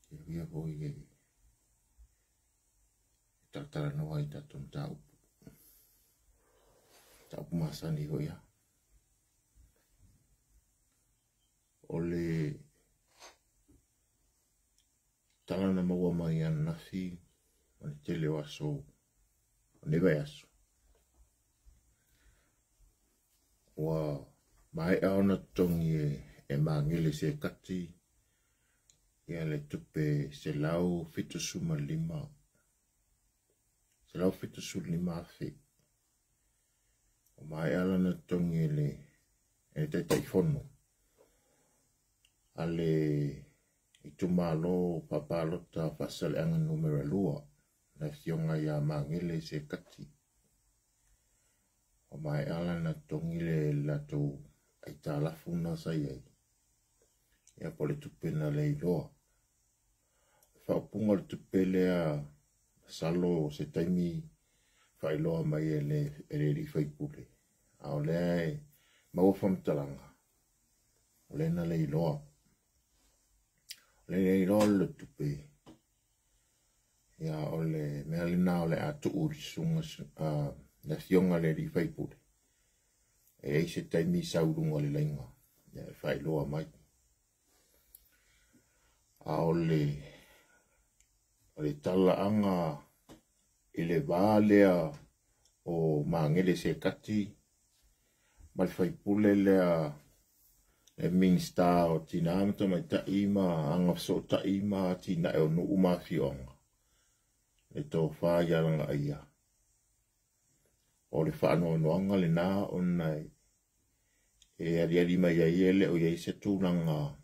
Silafia foi e talatalanoa ai tatou mataupu, mataupu masani foi lava. O le tala na maua mai ananafi ma le tele o aso o lenei vaiaso, ua maea ona totogi e Magele Sekati le tupe $175, $175,000. Ua maea lana totogi e le Taitaifono a le itumalo faapalota Faasaleleaga Nu.2, le afioga ia Magele Sekati. Ua maea lana totogi le latou aitalafu na sa i ai, ia po o le tupe na le iloa. O le faaupuga o le tupe lea, masalo o se taimi faailoa mai e le alii faipule, a o lea e maua faamatalaga, o lea na le iloa. O le le iloa o le tupe, ia o le mea lena o le a tuu i le susuga le afioga i le alii faipule, e i ai se taimi sau i luga o le laina e faailoa mai. A o le talaaga i le va lea o Magele Sekati ma le faipule lea le Minisita o Tina ma Tamaitai ma Agafesootai ma Atinae o Nuu ma Afioaga, le tofa ia Lagaaia. O le faanoanoaga lena ona e aliali mai ai e le o i ai se tulaga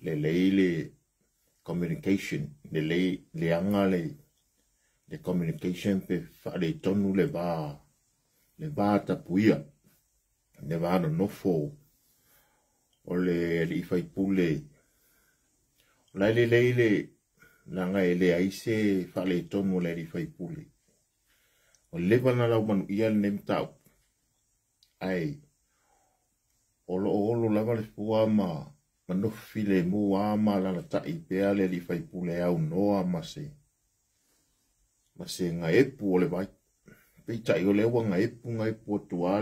lelei le communication, lelei leaga le communication pe faaletonu le va tapuia, le va nonofo o le alii faipule. O la e lelei le leaga e leai se faaletonu o le alii faipule. Ua leva ona laumanuia lenei mataupu, ae o lo o olo lava le fua ma nofo filemu lava ma alaalatai pea le alii faipule e aunoa ma se gaepu o le vai. Peitai o lea ua gaepu atu lava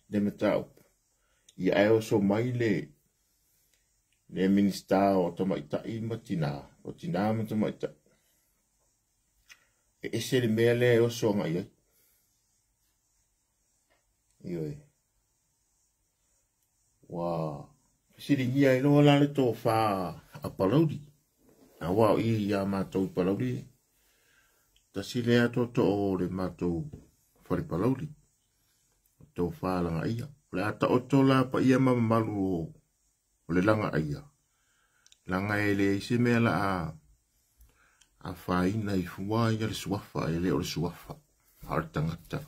le mataupu, ia ae oso mai le Minisita o Tamaitai ma Tina, o Tina ma Tamaitai. E ese le mea lea e oso agai ai. Ioe. Ua fesiligia ai loa la le tofa a Palauli. Aua o i ia matou i Palauli, tasi lea tootoo o le matou fale Palauli, o tofa Lagaaia. O le a taoto la paia ma mamalu o le Lagaaia, leaga e leai se mea la a afaina i fua ia le suafa, e le o le suafa, a o le tagata.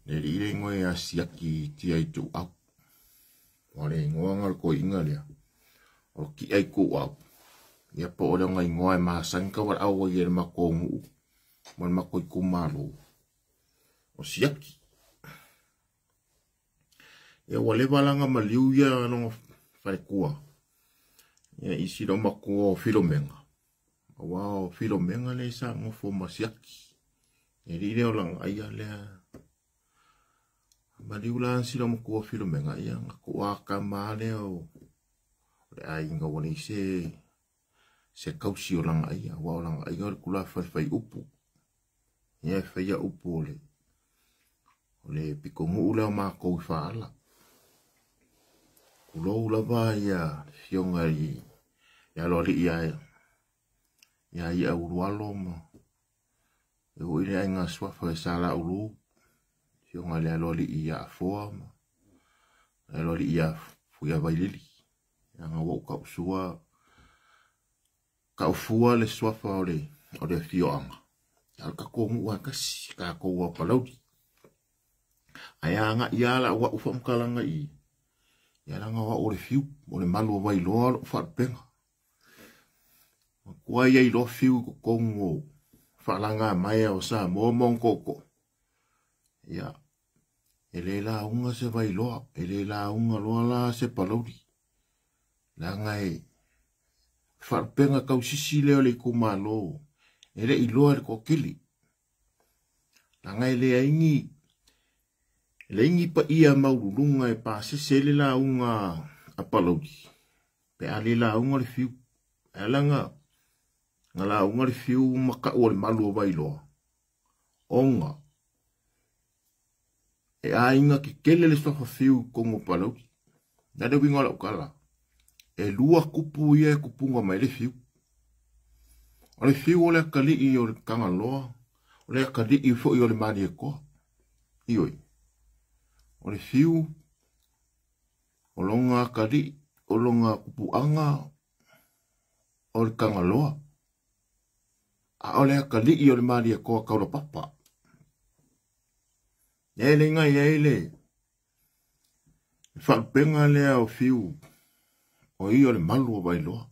Le alii le igoa ia Siaki tia i tuuau. O le igoa o le koiina lea, o kia i tuuau. Ia po o le ona igoa e masani ka walaau ai e le matou nuu, ma le matou itumalo, o Siaki. Ia ua leva lana maliu ia lona faletua. Ia isi lo matua o Filomena. Aua o Filomena le sa nofo ma Siaki. E li lea o Lagaaia lea. Maliu la si lo matua o Filomena, ia na kua kama lea o le aiga ua leai se kausi o Lagaaia. Aua o Lagaaia o le kula whai upu. Ia e whaia upu o le pikonuu lea o mākou i whaala. Kulou lava ia fionga i le aloalii ia ia ulualo ma e ui le aiga suafa e sa la ulu. Fionga le aloalii ia afoa ma le aloalii ia fuia vailili. Ia ngā wau kaufua le suafa o le fioanga. Ia le kako ngu a kasi, kako ua Palauli. Ai anga ia la ua ufa mkalanga i. Ia langa wa o le fiu, o le malu o vailoa lo wharpenga. Kua ia i lo fiu ko kongo whalanga mai o sa mo mong koko. Ia, e le la unga se vailoa, e le la unga loa la se Palauli. Langa e Faalupega tausisi lea o le itumalo e le i iloa e le toatele. Leaga e leai ni leai ni paia maualuluga e pasese ai le lauga a Palauli pe a le lauga le Fiu. E ala na lauga le Fiu ma tau o le malu o Vailoa, ona e aiga tetele le suafa Fiu i totonu o Palauli. O le a le uiga o lau tala? E 2 tupu ia e tupuga mai le Fiu. O le Fiu o le atalii o le Tagaloa, o le atalii foi o le Malietoa. Ioe. O le Fiu, o lona atalii, o lona tupuaga, o le Tagaloa. A o le atalii o le Malietoa taulapapa. E le ngai ai le faalupega lea o Fiu, o ia o le malu o Vailoa.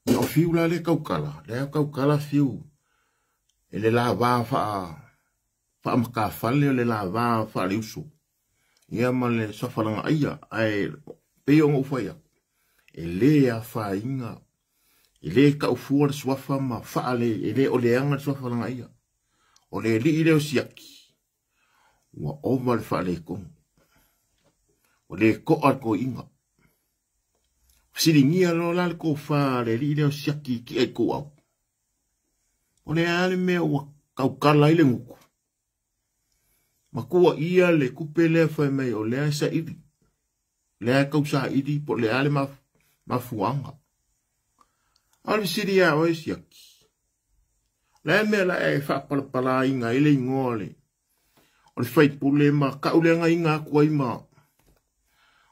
Ia o Fiu la le taukala, lea taukala Fiu e le lava faamatafale o le lava faaleuso. Ia ma le safalaga aia, ae pei ona ou fai atu, e le afaina, e le taufua le suafa ma faale, e le o leaga le suafalaga aia. O le alii lea o Siaki, ua ova le faaletonu. O le to'a le toeaina. Fesiligia loa la le tofa a le alii lea o Siaki i tia i kou au. O le a le mea ua taukala ai le gutu. Matua ia le kupe lea fai mai o lea e saili. Lea e tau saili po o le a le mafuaaga. A o le fesili ia oe Siaki. O le a le mea la e faapalapalaina ai le igoa o le faipule ma tauleagaina atu ai ma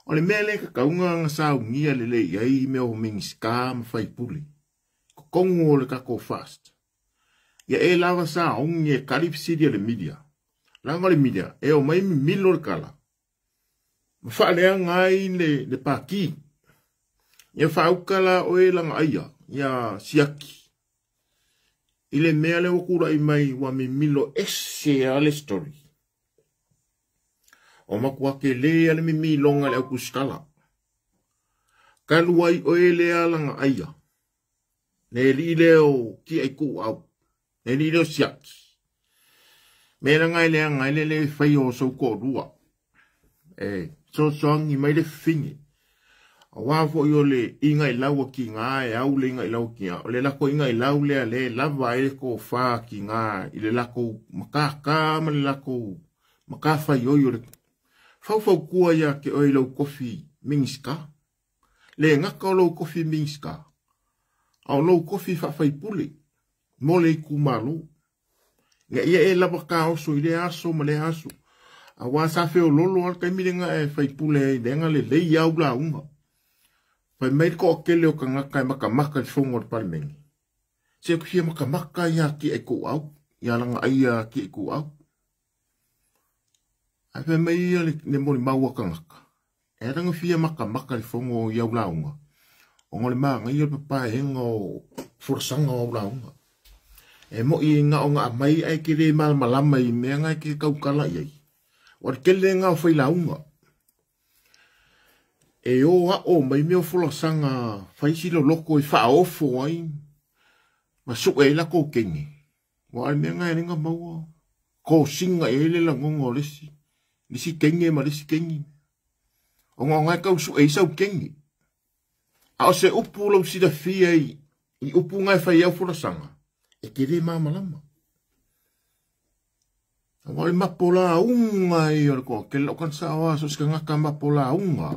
o le mea lea tatau ona saunia lelei ai mea o Minisita ma faipule. Totonu o le tatou fast. Ia e lava saogi e tali fesili a le media. Leaga o le media e omai mimilo le tala. Ma faaleaga ai le pati. Ia faauka la oe laga aia, ia Siaki. I le mea lea ua tulai mai ua mimilo ese a le story. O matua tele a le mimilonga le autusitala. Talu ai oe lea laga aia. Le alii lea o tia i kou au. Le alii lea o Siaki. Mea laga e leaga ai le le fai o sou toalua. E sosoagi mai le fafine. Aua foi o le iga i lau a kiga e au le iga i lau a kiga. O le lako iga i lau lea le lava ai le tofa kiga i le lako makaka ma le lako makawhaioi o le faufau ia ke oe lau kofi Minisita. Le ngaka o lau kofi Minisita. A o lau kofi faafaipule mo le itumalo. Ia ia e lava ka oso i le aso ma le aso. Aua sa feololo al taimi lenga e faipule ai lenga le lei au launga. Fai mai le toatele o kangaka e makamaka i le fono o le Palemene. Se ku fia makamaka ia ki e kou au, ia langa ai ia ki e kou au. Ai fai mai ia le moli maua kangaka. E ranga fia makamaka i le fono i au launga. O ngole maanga ia le papahenga o forasanga o au launga. E mo i ngā o ngā mai ai ke le malamalama i mea ngai ke kaukala i ai. O le kele ngā o whai launga. E o a o mai mea o forasanga whaisilo loko i whaofo ai. Ma suke e lako kenge. Wa ai mea ngai renga maua. Ko singa e le langonga o lesi. Lesi kenge ma lesi kenge. O ngā ngai kau suke i sau kenge. A o se upu lau sida fia i upu ngai whai au forasanga. E ke le māmalama. A wale mapo la unga i o le koa. Ke lau kansa o aso sika ngaka mapo la unga.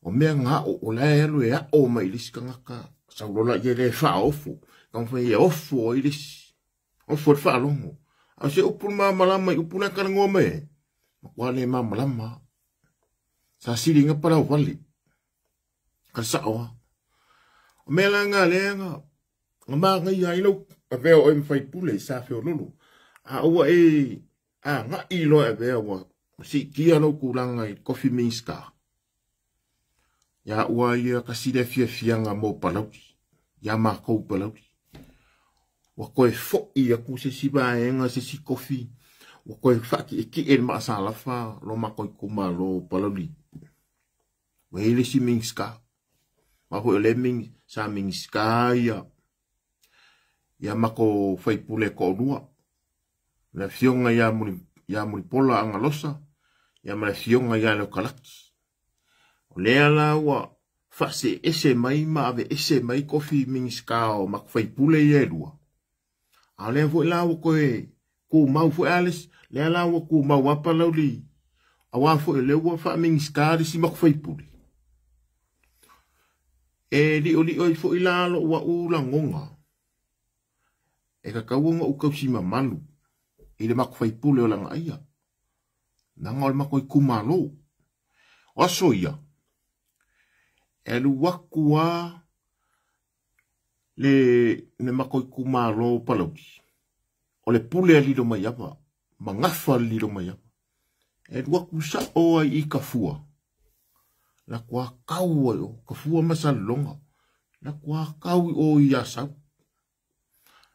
O mea ngā o lae alu e a o mai lisi ka ngaka. Sau lola i e le whaofu. Ka mwhai e ofu o i lisi. Ofu o le whaalongo. A se upu māmalama i upu nai karangoa me. Makua le māmalama. Sa siri ngā parau wale. Ka saoa. O mea la ngā lea ngā. Ngā maanga ia i lau. A vea o e mwhaipule i sa feololo. A ua e a ngā i loa e vea ua si kia lau kulanga i Coffee Minska. Ia ua ia kasile fia fianga mo Palauli. Ia mākou Palauli. Ua koe fo'i aku se si vaenga se si kofi. Ua koe whaki e ki e maasalafa lo mākou i kuma lo Palauli. Ua hele si Minska. Aua foi o lea sa Minisita ia ia matou faipule e toalua, le afioga ia Mulipola Agalosa ia ma le afioga ia Leokalaki. O lea la ua faaseese mai ma aveese mai tofi Minisita o matou faipule ia e lua. A o lea foi la ua toe tumau foi a le isi, lea la ua tumau lava Palauli, aua foi o lea ua faa-Minisita le isi matou faipule. E liolio ai foi la lou au lagona, e tatau ona ou tausi mamalu i le matou faipule o Lagaaia, leaga o le matou itumalo. O aso ia, e alu atu lava le matou itumalo o Palauli, o le pule a Lilomaiava, ma gafa le Lilomaiava. E alu atu sao ai i Tafua, latou a tau ai o Tafua ma Salelologa, latou a tau i o i Asau.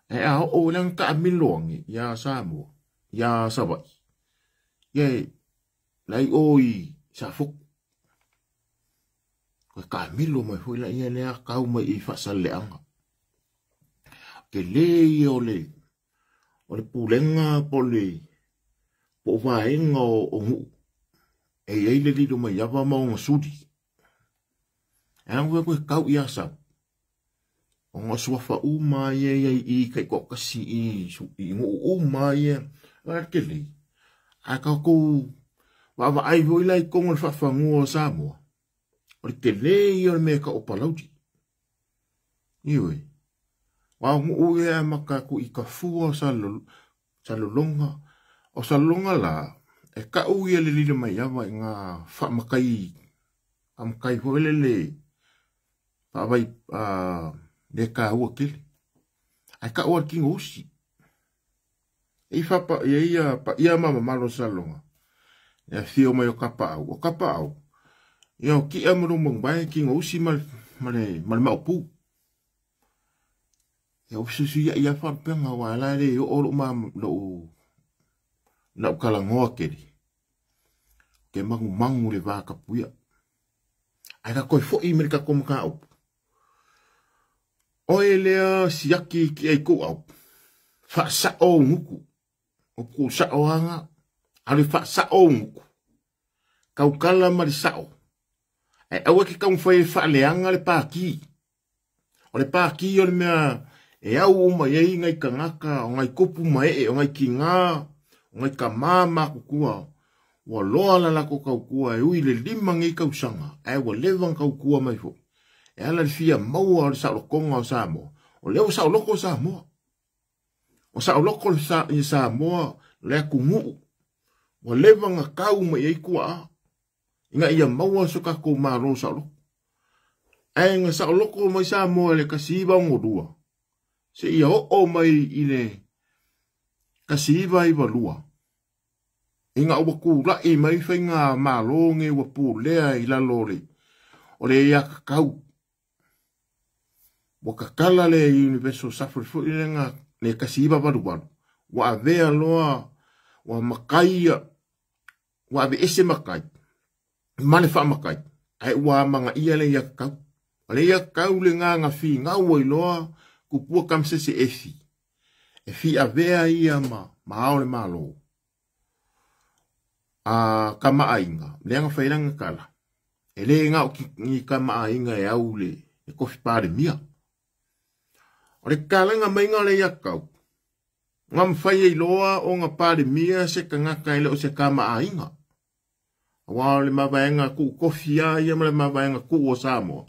E a oo i lana taamilo ane ia Samoa, ia Savaii, ia lai o i Safotu. Toe taamilo mai foi laia lea tau mai i Faasaleleaga. Tele ia o le pulega po o vaega o nuu e i ai le Lilomaiava ma ona suli. E ana koe tau i Asau. Ona o suafa uma ia ia i taitoatasi i nuu uma ia. O le tele. A tatou vaavaai foi la i totonu o le faafanua o Samoa, o le tele ia o le mea e tau o Palauli. Ioe. Aua o nuu ia e amata atu i Tafua, Salelologa. O Salelologa la, e tau ia le Lilomaiava i ngā faamatai, faamatai foi lele, faavai, le tāua tele. Ae tau a le tino usi. E i whapa, e ia pa ia ma mamalo Salelologa. E afio mai o Kapaau. O Kapaau, ia o kia ma lumang bai, tino usi ma le maupu. E o susu ia ia whanpenga wa la le o oro ma lo lau kalangoa keri. Ke mangu mangu le vākapuia. Ai ka koe foi me le kako maka au. Oe lea siaki ki ai kou au. Whaasao nguku. O kou sao anga. Ale whaasao nguku. Kaukala ma le sao. Ai aua ke kaumwhai e whaaleanga le pāki. O le pāki o le mea e au uma iai ngai kangaka, o ngai kopu mae, o ngai kinga, o ngai kamama kukua. Ua loa la lako kaukua e ui le lima ngai kausanga. Ai ua leva kaukua mai fo. E ala le fia maua o le saolokonga o Samoa. O leo saoloko o Samoa. O saoloko i Samoa le akunuu. Ua leva nga kau mai ai kua a. Inga ia maua so kako malo saoloko. Ai nga saoloko mai Samoa le kasiva o ngorua. Se ia oo mai i le kasiva i valua. Inga ua kūla'i mai whainga malonge ua pūlea i lalo o le ia kakau. Ua kakala le Universal Suffrage foi le nga le kasiva valu valu. Ua avea loa, ua makaia, ua ave ese makai. Ma le wha makai. Ai ua manga ia le ia kakau. O le ia kakau le ngā ngā fi ngā ua i loa kupua kamsese e fi. E fi avea ia ma ao le malo. A kamaaiga, le anga whairanga kala. E le ngā o ki kamaaiga e au le e kofi pare mia. O le kalanga mainga le ia kau. Ngā mwhai e loa o ngā pare mia se kangaka ele o se kamaaiga. Awa o le mawaenga ku kofi a ia ma le mawaenga ku o Samoa.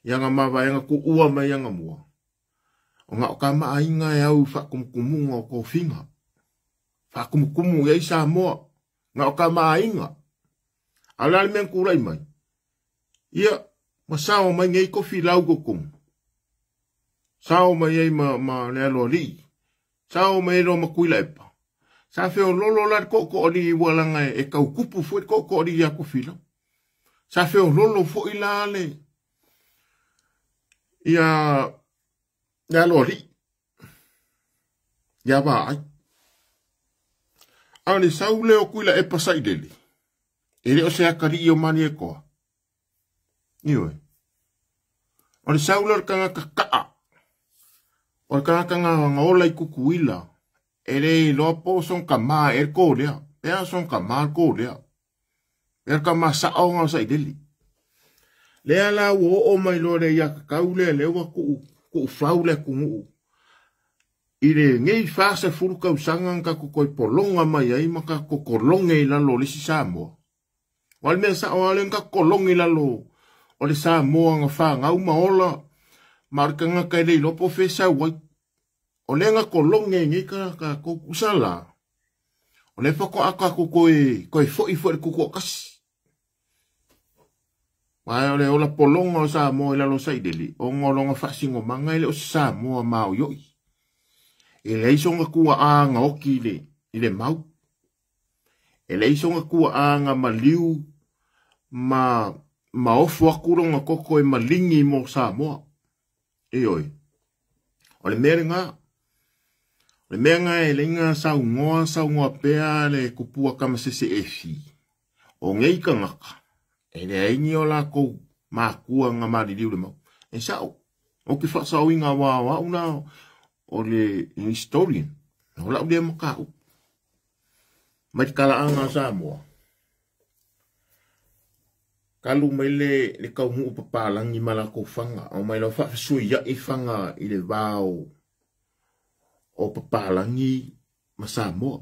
Ia ngā mawaenga ku ua mai nga mua. O ngā o kamaaiga e au whakumukumunga o kofinga. Whakumukumu ia i Samoa. Ngā o kamaaiga. A le mea kūrai mai. Ia, ma sao mai ngei kofi lau kokongu. Sao mai ei ma le aloa lii. Sao mai ero ma kuila epa. Sa feo lolo la koko o li walanga e kaukupu fo koko o li ia kofi lau. Sa feo lolo fo i la le. Ia, le aloa lii. Ia vaai. A le sau leo kuila e pasai lele. E leo se akari i o mani e koa. Iwe. O le sau lea o le tagata kaa, o le tagata na ola i Tutuila, e le iloa po o sona tama ea le to lea, pe a sona tama le to lea. Pe a le tama sao na o Sailele. Lea la ua oo mai loa le aiatatau lea, lea ua tuufau le atunuu i lenei 40 tausaga na tatou toe pologa mai ai ma tatou kologe i lalo o le isi Samoa. O le mea sao lava lea na tatou kologe i lalo o le Samoa na fanau ma ola ma o le tagata e le iloa po o fea e sau ai. O lea na kologe ai nei tatou tusa la, o lea faatoa tatou toe foi foi i le tutoatasi. Ae o le ola pologa o Samoa i lalo o Sailele, ona o lona faasinomaga e le o se Samoa maoioi. E leai sona tuaa na oti i le mau. E leai sona tuaa na maliu ma ofo atu lona toto e maligi mo Samoa. Ioe. O le mea lena, o le mea lena e leai na saunoa, saunoa pea le tupua Tamasese Efi. O nei tagata, e leai ni o latou matua na maliliu le mau. E sao, ou te faasaoina aua o au la o le historian. O lau lea mataupu. Mai le talaaga a Samoa, talu mai le taunuu papalagi ma latou faga, aumai loa faafesuiai faga i le va o papalagi ma Samoa.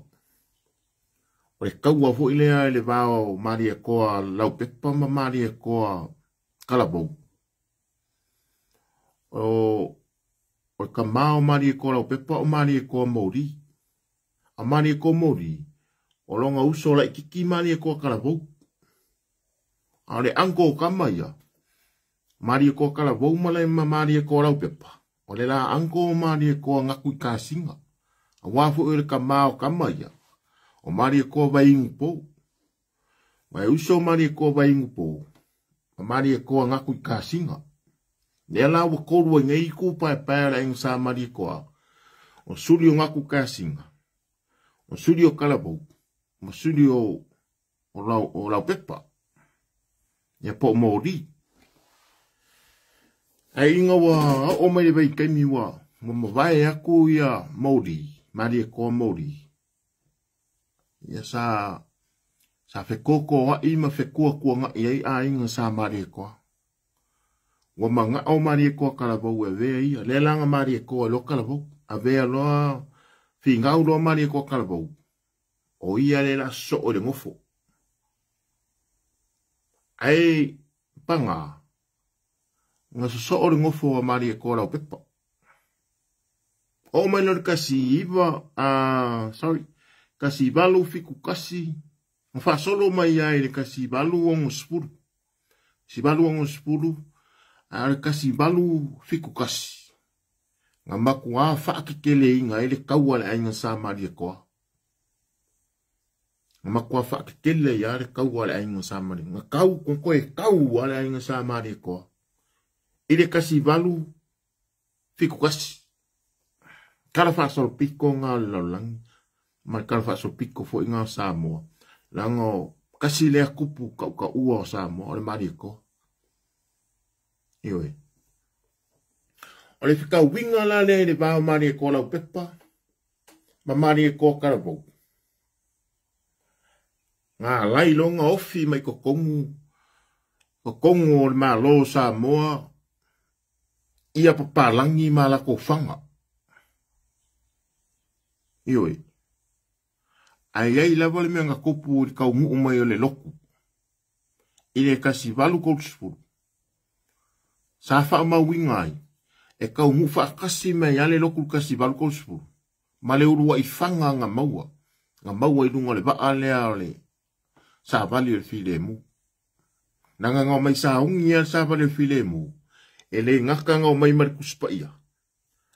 O le taua foi lea i le va o Malietoa Laupepa ma Malietoa Talavou. O le tama o Malietoa Laupepa o Malietoa Moli. A Malietoa Moli, o lona uso laititi Malietoa Talavou. A o le uncle o tama ia, Malietoa Talavou ma le Malietoa Laupepa, o le la uncle o Malietoa Gaku i Kasiga. Aua foi o le tama o tama ia, o Malietoa Vainupo. Ma e uso Malietoa Vainupo, ma Malietoa Gaku i Kasiga. Lea la ua tolu ai nei itu paepae o le aiga sa Malietoa, o suli o Gaku Kasiga, o suli o Talavou, ma suli o Laupepa, ia po o Moli. Ae ina ua oo mai le vaitaimi ua mavae atu ia Moli, Malietoa Moli, ia sa fekokoa'i ma fekuakuaga'i ai aiga sa Malietoa. Ua magao Malietoa Talavou e avea ia. Lea la na Malietoa e loa Talavou. Avea loa, figau loa Malietoa Talavou. O ia le la soo i le gofo. Ae paga, na sosoo le gofo a Malietoa Laupepa. Oo mai loa le 1871, na faasolo mai ai le 1860. 1860, a o le 1871. Na matua faakekeleina ai le taua le aiga sa Malietoa. Na matua faakekele ia le taua le aiga sa Malietoa. Na tau kokoe tau a le aiga sa Malietoa. I le 1871. Tala faasolopiko ngā o le lalolagi, ma le tala faasolopiko foi ngā o Samoa. Leaga o kasi lea kupu kaukaua o Samoa, o le Malietoa. Ioe. O le fekauiga la lea i le va o Malietoa Laupepa ma Malietoa Talavou. Ngā lai loga ofi mai totonu, totonu o le Malo o Samoa, ia papalagi ma latou faga. Ioe. Ae iai lava le mea na tupu i le taunuu mai o le lotu. I le 1830. Sa faamauina ai, e taunuu faatasi mai a le lotu i le 1830. Ma le uluai faga na maua. Na maua i luga o le vaa lea o le savali o le filemu. Na ngangao mai sauni a le savali o le filemu. E le gata ngao mai ma le tusipaia.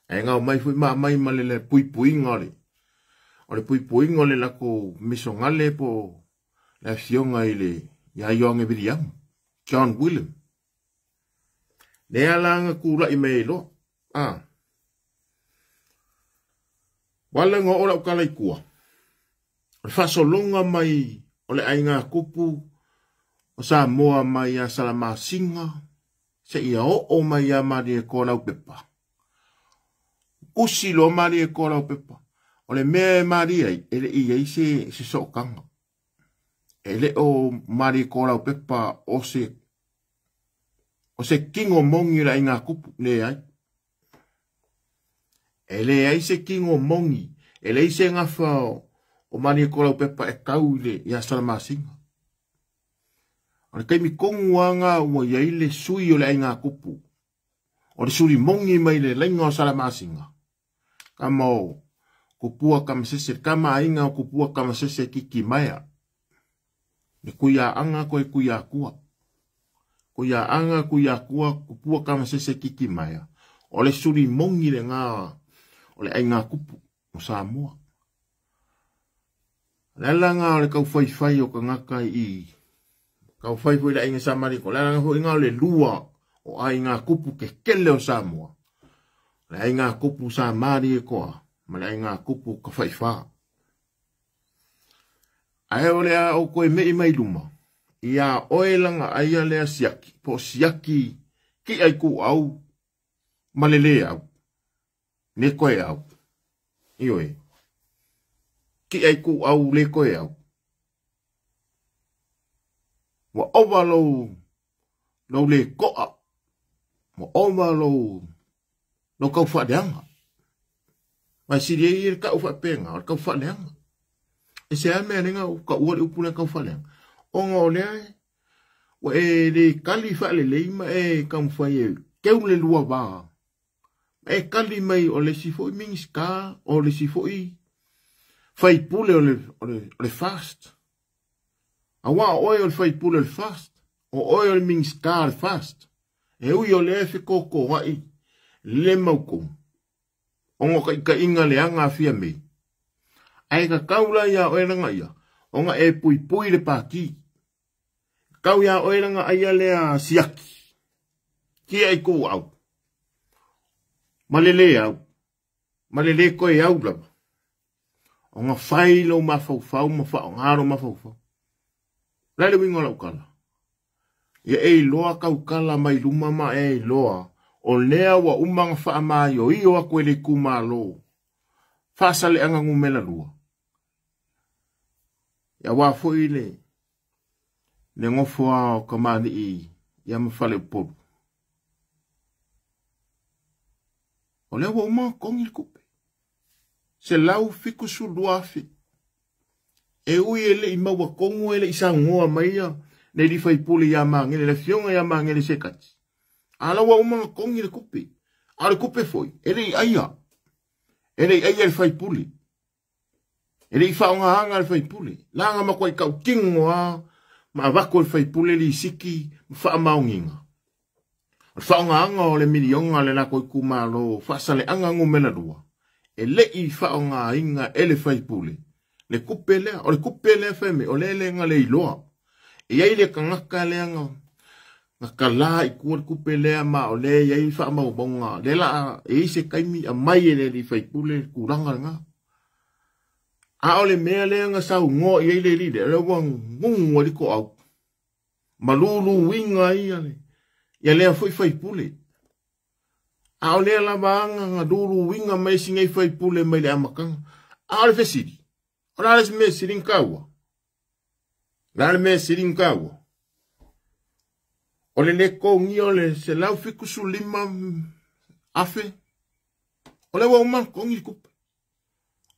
Ae ngao mai foi ma mai ma le puipuiga o le. O le puipuiga o le latou misongale po le afioga i le ia Ioane Viliamu, John William. Lea la na tula'i mai ai loa. Wala nga o lau tala i tua. O le faasologa mai o le aiga tupu o Samoa mai ia Salamasina, Seia oo mai ia Malietoa Laupepa. Tusi loa Malietoa Laupepa. O le mea e malie ai, e le i i ai se sootaga. E le o Malietoa Laupepa o se tino moni o le aiga tupu, leai. E leai se tino moni, e leai se gafa o Malietoa Laupepa e tau i le ia Salamasina. O le taimi tonu lava ua i ai le sui o le aiga tupu, o le suli moni mai le laina o Salamasina, kama o Kupua Kamasese, kama aiga o Kupua Kamasese Kikimaea. Le kuiaanga koe kuiakua. Kuiaanga kuiakua Kupua Kamasese Kikimaea. O le suli moni le ngā o le aiga kupu o Samoa. Le ala ngā o le kauwhaiwhai o kangaka i kauwhai foi le aiga Samariko. Le ala ngā foi ngā o le lua o aiga kupu ke kele o Samoa. Le aiga kupu Samari e koa, ma le aiga kupu ka whaiwha. Ae o lea o koe mei mai luma, ia oe langa aia lea siaki, po siaki ki ai ku au, malele au, ne koe au, ioe, ki ai ku au le koe au. Wa ova lou, lou le koa, wa ova lou, lou kau whaaleanga. Mai siri ei e kau whaapenga, o le kau whaaleanga. E se a mea lenga o ka ua le upu le kau whaaleanga. O ngā o lea e, wa e le kali whaale leima e kamwhai e keu le lua wā. E kali mai o le sifoi mingiska, o le sifoi whaipule o le fast. A wā oe o le whaipule o le fast, o oe o le mingiska o le fast. E ui o le efe koko wai le maukou. O ngā ka inga le anga awhia mei. Ae ka kaula ia oe langa ia, o ngā e pui pui le pāki. Kau ia oe langa aia lea siaki. Ki ai kou au. Malele au. Malele koe au lava. O ngā whailo mawhauwhau, mawhao ngaro mawhauwhau. Lai le wingo lau kala. Ia e loa kaukala mai luma ma e loa. O lea wa umanga whaamai o iyo ako ele kumalo. Whaasale anga ngumela lua. Ia wā foi le ngofoa o kamani i ia mawhale upolu. O lea wa umanga kongi le kupe. Se lau fiku su lua afi. E ui ele i maua kongu ele i sangoa mai ia. Ne li whaipule ia mangele, le fionga ia mangele se kati. Ala wa umanga kongi le kupe. A le kupe foi. Ele i aia. Ele i aia le whaipule. Ele i whaonga hanga le whaipule. Langa makwa i kau kingo a. Ma awako le whaipule li siki. Ma whaamaonginga. O le whaonga hanga o le milionga le lako i kumalo. Whaasale anga ngumela lua. Ele i whaonga inga ele whaipule. Le kupe lea. O le kupe lea whaime. O le le nga le iloa. E iai le kangaka lea nga. Nga kala i kua le kupe lea ma o le iai whaamaubonga. Le la e ise kaimi a mai ele li whaipule kuranga nga. A o le mea lea nga sau ngoa i le li le. Le ua ngungu aliko au. Malulu winga ia le. Ia lea foi whaipule. A o lea lava anga nga lulu winga mai singai whaipule mai le amakanga. A o le fesiri. O la le mea sirin kaua. La le mea sirin kaua. O le le kongi o le se lau fikusu lima afe. O le wa umang kongi le kupe.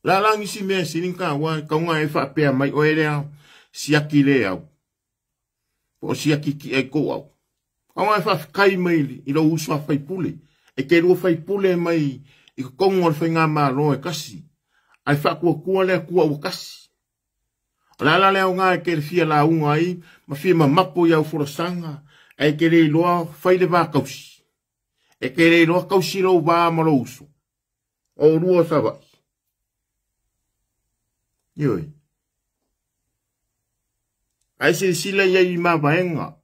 La langi si mea sirin kaua. Kaunga e whaapea mai o elea siaki le au. Po siaki ki e kou au. Kaunga e whaafkai mai i lo usu a whaipule. E ke lua whaipule mai i ka kongo o le whainga malo e kasi. Ai whaakua kua lea kua ua kasi. O la la lea o ngā e ke le fia la unga ai. Ma fia mamapo i au furasanga. E ke le iloa whai le vā kausi. E ke le iloa kausi lau vā ma lo uso. O rua sawai. Ioi. Ai se sila ia i mawaenga.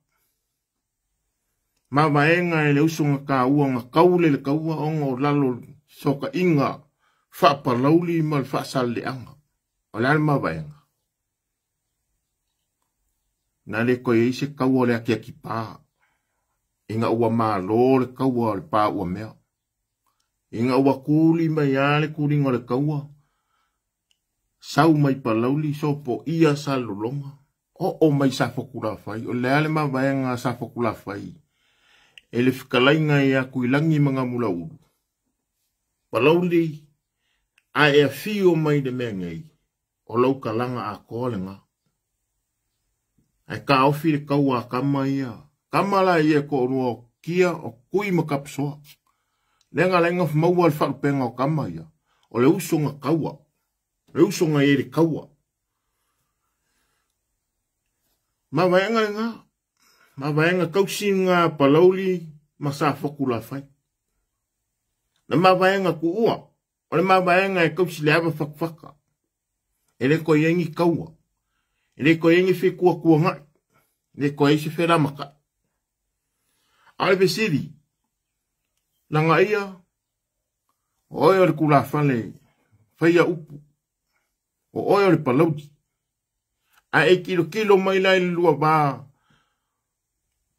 Mawaenga e le uso nga kaua nga kaule le kaua onga o lalo soka inga. Whaapalauli ma le whaasaleanga. O le mawaenga. Nā le koe i se kaua le aki aki pā. Ina ua malo le kaua o le pa ua mea. Ina ua kuli mai lava le kuliga o le kaua, sau mai Palauli sopoia Salelologa, oo mai Safotulafai. O le a le mavaega a Safotulafai e le fetalaiga ia Tuilagi ma Gamulaulu. Palauli, a e afio mai le mea nei, o lau talaga atoa lena. Ae taofi le kaua a tama ia. Tama la ia e toalua o Kia, o Tui ma Tapisoa. Lea na ala ai ona maua le faalupega o tama ia, o le uso na taua, o le uso na i ai i le taua. Mavaega lena, mavaega tausi lena a Palauli ma Safotulafai. Na mavaega tuua, o le mavaega e tausi le ava fatafata. E le toe i ai ni taua, e le toe i ai ni fetuatuanai, e le toe i ai se felamatai. A o le fesili, Lagaia, o oe o le tulafale faia upu, o oe o le Palauli. A e tilotilo mai la i le lua va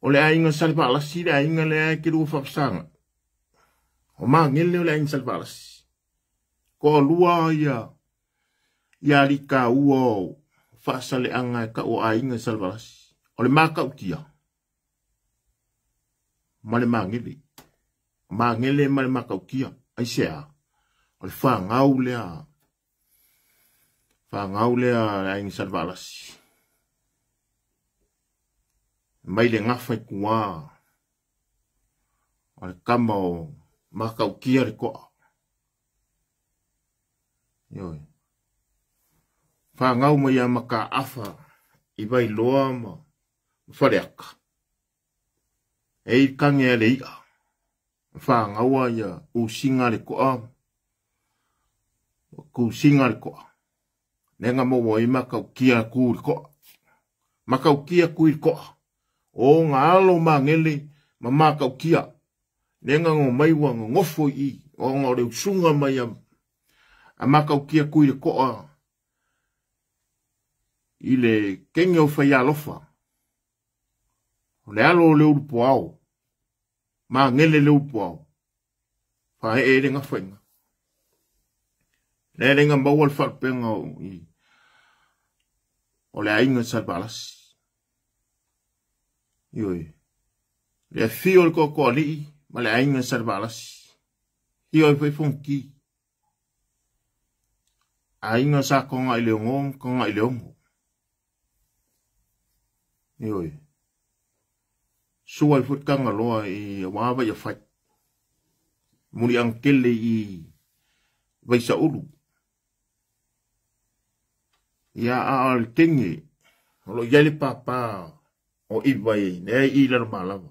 o le aiga Salevaalasi, le aiga lea e te lua faafesagai. O Magele o le aiga Salevaalasi. Toalua ia ia alii taua o faasaleaga e tau o aiga Salevaalasi. O le Matautia ma le Magele. O Magele ma le Matautia. Aisea? O le fanau lea fanau lea le aiga Salevaalasi. Mai le gafa i tua o le tama o Matautia le toa. Ioe. Fanau mai ia Mataafa i Vailoa ma Faleata. E i kage a le i'a. Fangaua ia usiga le toa, kusiga le toa. Lea na maua ai Matautia ku i le toa. Matautia ku i le toa. O ona alo Magele ma Matautia. Lea na omai ua nonofo i i, ona o le usuga mai a Matautia ku i le toa i le kege o Faialofa. O le alo o le ulupuao, Magele le ulupuao, faaee ai le gafa i ina. Lea le maua le faalupega o le aiga Salevaalasi. Ioe. Le afio o le Toatoalii ma le aiga Salevaalasi. Afio ai foi Fonoti. Aiga sa Toga i le Ogo ma Toga i le Ono. Ioe. Sua ai foi Tagaloa i aua vai afai. Muliaga tele i Vaisaulu. Ia a o le tege o lo o i ai le papa o Iva i lea i i Lalomalava.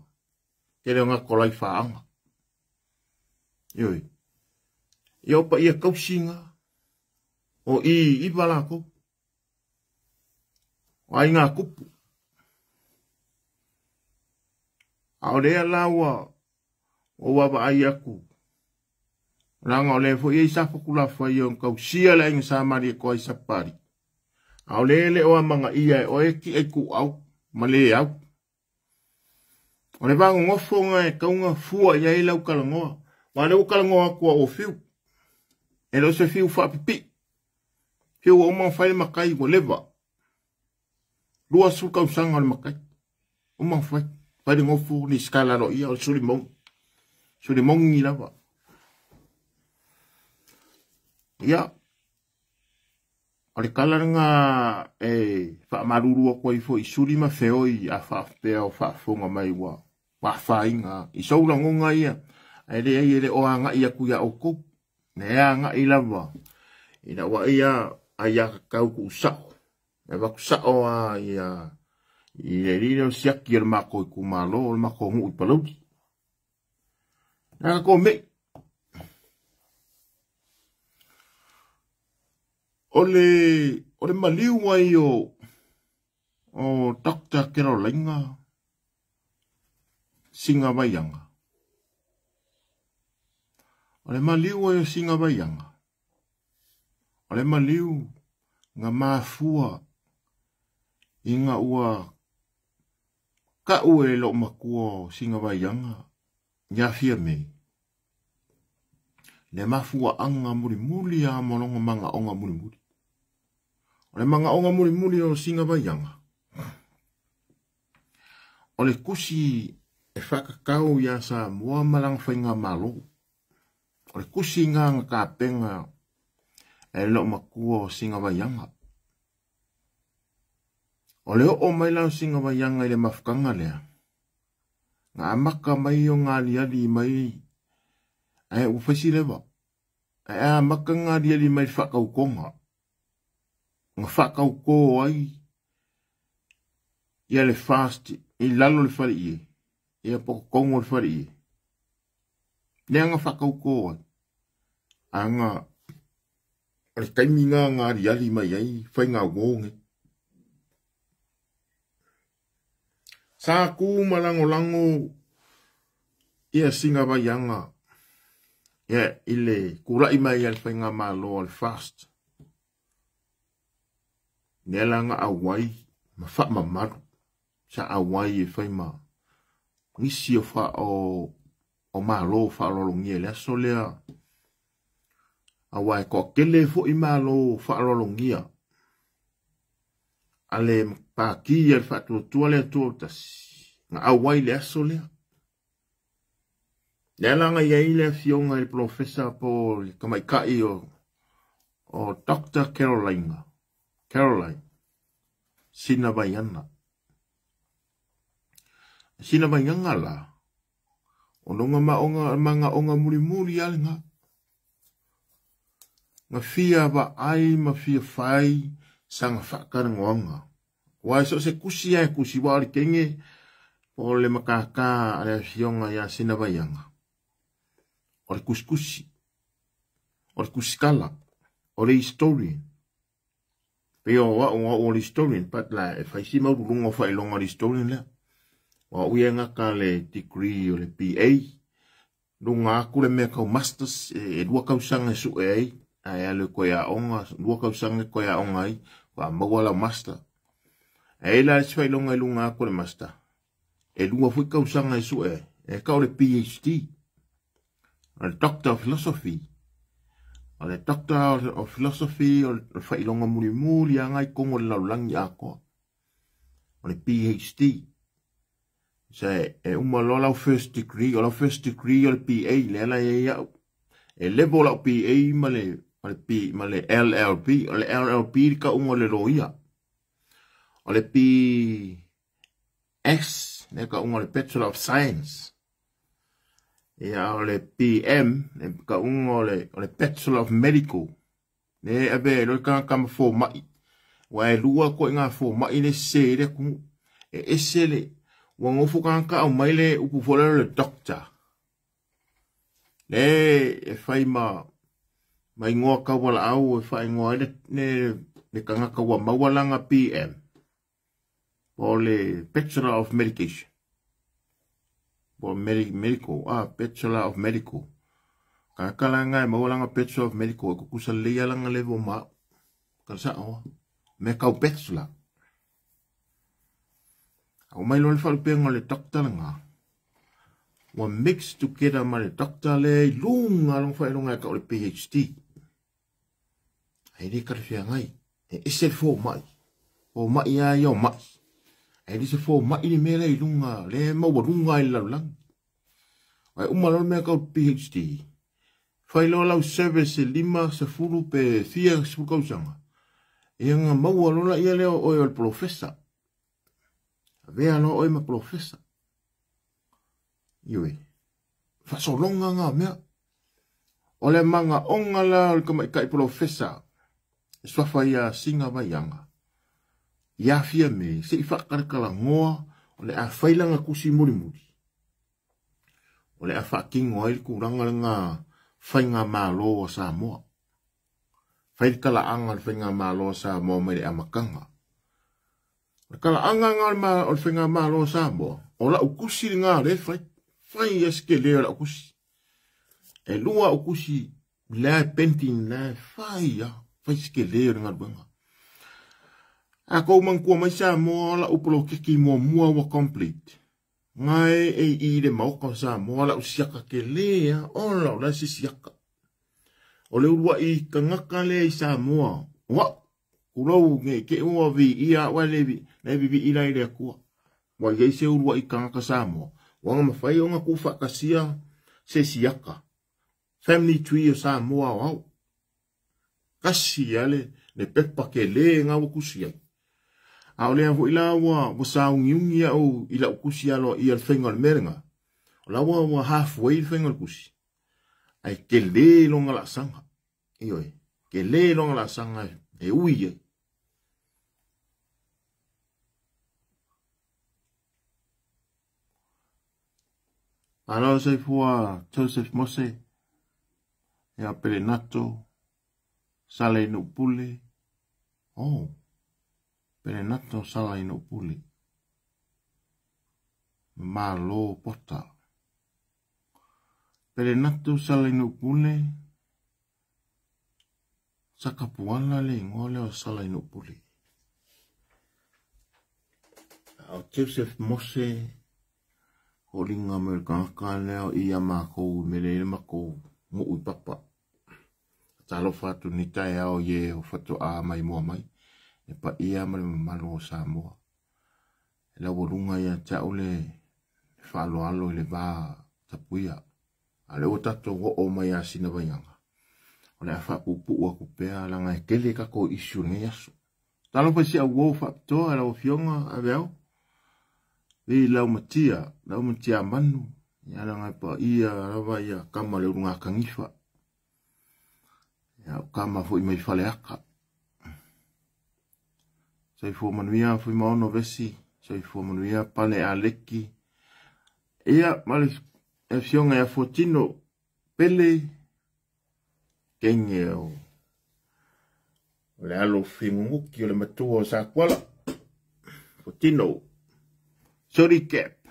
Tele o gato lai faaga. Ioe. Ia o paia tausi na o i Iva lakou. O aiga tupu. A o lea la ua ua vaavaai atu leaga o lea foi e i ai Safotulafai o tausia le aiga Sa Malietoa i Sapali. A o lea e le o amagaia e oe ti'a i tuuau ma le au. O le vanonofo na e tau na fua i ai lau talanoa. Aua o lea ua talanoa atu au o fiu. E le o se fiu faapipii. Fiu ua uma ona fai le matai ua leva. 20 tausaga o le matai. Uma ona fai. Fai le nofo lesitala aloaia o le suli moni. Suli moni lava. Ia, o le tala lena e faamalulu atu ai foi i suli ma feoi a faapea o faafofoga mai ua afaina i sou lagona ia, ae leai e le o agai atu iā outou. E agai lava ina ua ia aiatatau tuusao. E avatu sao lava ia i le alii lea o le siaki o le matou itumalo, o le matou nuu i Palauli. Na tatou mei. O le, o le maliu ai o, o Doctor Kerolaina Singa Vaianga. O le maliu ai o Singa Vaianga, o le maliu na mafua ina ua Ka'u e lo'u matua o siga vaiaga ia Fiamē le mafua'aga mulimuli a ma lona maga'oga mulimuli. O le maga'oga mulimuli o siga vaiaga o le tusi e fa'atatau iā Samoa ma lana faigamālō. O le tusi gā na tapena e lo'u matua o siga vaiaga. O le o'o mai la o siga vaiaga i le mafutaga lea, na amata mai o galiali mai ae ua faisi leva. Ae amata galiali mai i le fa'atautoga, na fa'atautō ai ia le FAST i lalo le fale'ie, ia po totonu o le fale'ie, lea na fa'atautō ai. Aga o le taimi gā na aliali mai ai faiga uō nei. Sa kū ma lagolago ia siga vaiaga ia i le tula'i mai a le faigamālō a le FAST, lea la na auai ma fa'amamalu sa auai e fai ma nisi o o mālō fa'aaloalogia i le aso lea, auā e to'atele fo'i mālō fa'aaloalogia a le Pati a le Fa'atuatua le Atua o Tasi na auai i le aso lea. Lea la na i ai le afioga i le polofesa po o le tamaita'i o Doctor Carolina, Caroline Sinavaiana. Sinavaiaga la, o lona maga'oga mulimuli a lena. Na fia va'ai ma fia fai saga fa'atalanoaga. Ua e so o se tusi lava e tusi, ua o le kege po o le makākā a le afioga iā Sinavaiaga, o le tusitusi, o le tusikala, o le historian. Pei o a'u, o a'u o le historian, but la e fai si maualuluga o fa'ailoga o le historian lea. O a'u ia e gata le degree o le BA, luga atu le mea tau masters, e 2 tausaga e su'e ai, ae alu e toe a'oga, 2 tausaga e toe a'oga ai, fa'amaua lau master. Ae i ai la le isi fa'ailoga i luga atu o le master, e 2 foi tausaga e su'e ai, e tau o le PhD, o le Doctor of Philosophy. O le Doctor of Philosophy o le fa'ailoga mulimuli lava i totonu o le lalolagi atoa, o le PhD. Sa e uma loa lau first degree, o lau first degree o le BA, lea la e i ai a'u. E level la'u BA ma le ma le P ma le LLB, o le LLB le tauga o le loia. O le BS le tauga o le Bachelor of Science. Ia o le BM le tauga o le Bachelor of Medical. Le ave ai loa le tagata ma foma'i. Ua e lua ko'iga foma'i le sesē ai le atunuu. E ese le ua nofo tagata aumai le upu foi lea o le doctor. Le e fai ma igoa tauala'au e fa'aigoa ai le tagata ua maua lana BM po o le Bachelor of Medication. Po o medical, Bachelor of Medical. Tagata la lena e maua lana Bachelor of Medical e tutusa lelei lava lana level ma a'u. Ka sa'o a. Mea tau bachelor. Aumai loa le faalupega o le doctor lena, ua mix together ma le doctor lea i luga lona faailoga e tau o le PhD. Ae le talafeagai, e ese le foma'i, foma'i lava ia o ma'i. Ae le se foma'i le mea lea i luga, lea e maualuga ai i le lalolagi. Ae uma loa le mea tau PhD, fai loa lau service e 50 pe fia sefulu tausaga, ia na maua loa laia lea o oe o le polofesa. Avea loa oe ma polofesa. Ioe, faasologa ngā mea. O le maga'oga la o le tamaita'i polofesa e suafa ia Siga Vaiaga, ia Fiamē se'i fa'atalatalanoa o le a fai lana tusi mulimuli, o le a fa'atino ai le tulaga lena faigamālō a Samoa. Fai le tala'aga o le faigamālō a Samoa mai le amataga. O le tala'aga lena o le faigamālō a Samoa, o la'u tusi lena lea e fai, fai ia se telē o la'u tusi. E 2 a'u tusi lea e pending lea e fai lava, fai se telē o le galuega. A kou manatua mai Samoa o la'u polokiki muamua ua complete. Gae e i le maoka o Samoa la'u siaka kelē a ola o la se siaka. O le ulua'i tagata lea i Samoa o a'u kulou nei te ua viia a'u ae le vivii la i le Atua. Ua i ai se ulua'i tagata Samoa ua mafai ona tuufaatasia se siaka. Family tree o Samoa o au. Tasi a le pepa kelē ga ua tusi ai. A o lea foi la ua sauniuni a'u i la'u tusi aloa'ia le faiga o le mea lega. O la ua halfway le faiga o le tusi. Ae kelē lona laasaga. Ioe, kelē lona laasaga e ui ai. Malo soifua Joseph Mose, ia Pelenato, Sala i Nuupule. Oh, Pelenato Sala i Nuupule. Malo pota. Pelenato Sala i Nuupule. Sakapuala le igoa lea o Sala i Nuupule. O Joseph Mose, o linga me le tagata lea o ia makou i mele i le makou nuu i papa. Talofa atu ni taeao i e o fato'a mai moa mai. E paia ma le mamalu o Samoa. E laualuga ia te a'u le faaaloalo i le va tapuia. A o lea ua tatou o'o mai ia sina vaiaga. O le a faapuupuu atu pea laga e tele tatou issue i lenei aso. Talofa i si au uo faapitoa e lau afioga Aveao. I laumatia, laumatia manu. Ia laga e paia lava ia kama le uluga kanifa. Ia o kama foi mai faleaka. Soifua manuia Fuimaono Vesi, soifua manuia Pale Aleki. Ia ma le afioga ia Fuatino Pele kenge o le alo figuguki o le matua o Sakuala. Fuatino Sorry Cap.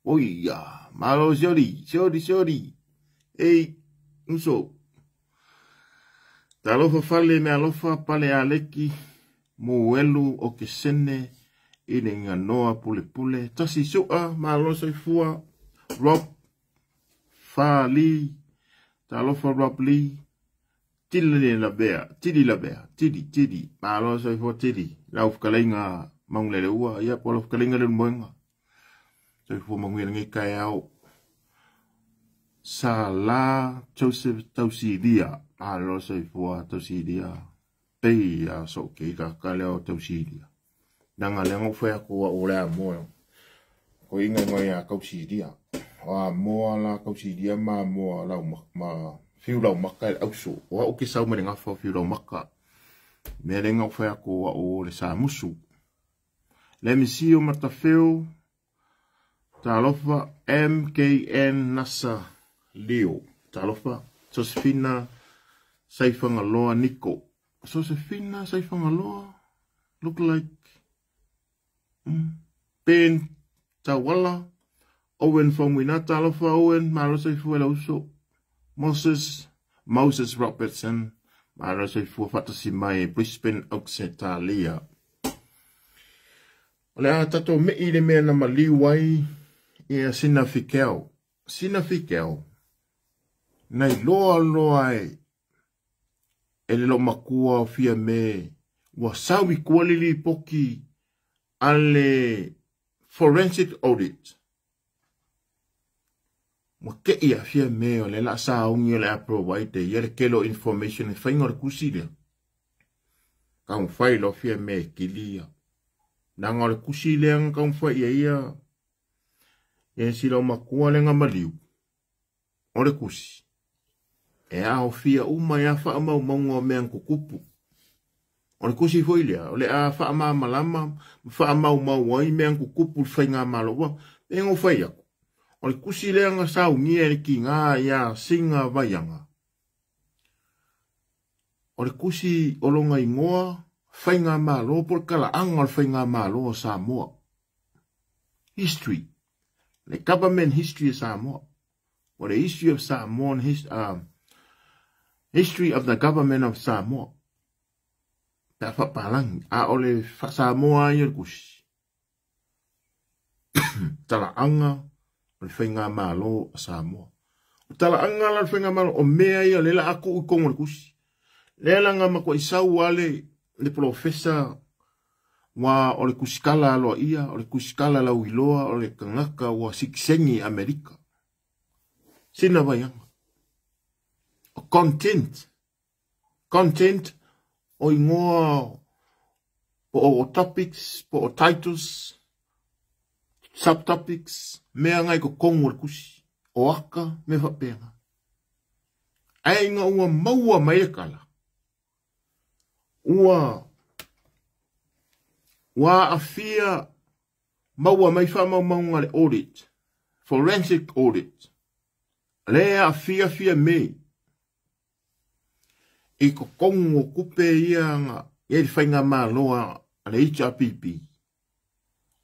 Oia, malo sorry, sorry, sorry. Ei, uso. Talofa fale me alofa Pale Aleki. Muelu o ke sene i le nganoa pule pule. Tasi sua, malo soifua. Rob Fali. Talofa Rob Lee. Tili la bea, tili la bea, tili, tili. Malo soifua tili. Lau whakalenga maunglele ua. Ia, po lau whakalenga le moenga. Soifua manguia ngai kai au. Sala Joseph Tausilia. Malo soifua Tausilia. Pei a so ke ka ka leo Tausilia. Nanga le ngo whea ko o le a moa. Ko inga ngoi a Tausilia. O a moa la Tausilia ma moa lau ma whiu lau maka e auso. O au ke sau mere ngawha whiu lau maka. Mea le ngau whea ko o le sa musu. Le misi o matawheo. Talofa MKN Nasa Leo. Talofa Josefina Saifangaloa Nico. Josefina Saifangaloa look like Ben Tawala. Owen Fongwina. Talofa Owen. Malo soifua le uso. Moses Robertson. Malo soifua fatasi mai Brisbane Australia. O le a tatou mei le mea na maliu ai ia sina fikeo. Sina fikeo. Nei loa loa e. E le lo makua o fia me. Ua sawi kua lili poki ale forensic audit. Ua ke ia fia me o le la saungi o le a provide ia le kelo information e whainga o le kusi lea. Ka mwhai lo fia me e kilia. Nanga o le kusi lea nga ka mwhai ia ia. Ia sila o makua le nga maliu. O le kusi. E a o fia uma ia wha mau maunga o mea kukupu. O le kusi foi lea. O le a wha ma malama. Wha mau mau ai mea kukupu le whainga malo. E ngo whai aku. O le kusi lea nga saungia le ki ngā ia singa vaianga. O le kusi o longa ingoa whainga malo po le kalaanga o le whainga malo o Samoa. History. Le government history of Samoa. Or the history of Samoan history of the government of Samoa. Pe a faapalagi, a o le faasamoa lava ia o le tusi, talaaga o le faigamalo a Samoa. O talaaga la o le faigamalo, o mea ia o lea o le a tuu i totonu o le tusi. Lea la na matuai sau lava le polofesa ua o le tusikala aloaia, o le tusikala lauiloa, o le tagata ua sitiseni i Amerika. Sina vaiaga. O content. Content o igoa po o topics, po o titles, subtopics, mea nga i totonu o le tusi, o aka, mea faapena. Ae ina ua maua mai le tala, ua aafia maua mai faamaumauga a le audit, forensic audit, lea e aafia Fiame i totonu o tupe ia na i ai le faigamalo a le HRPP.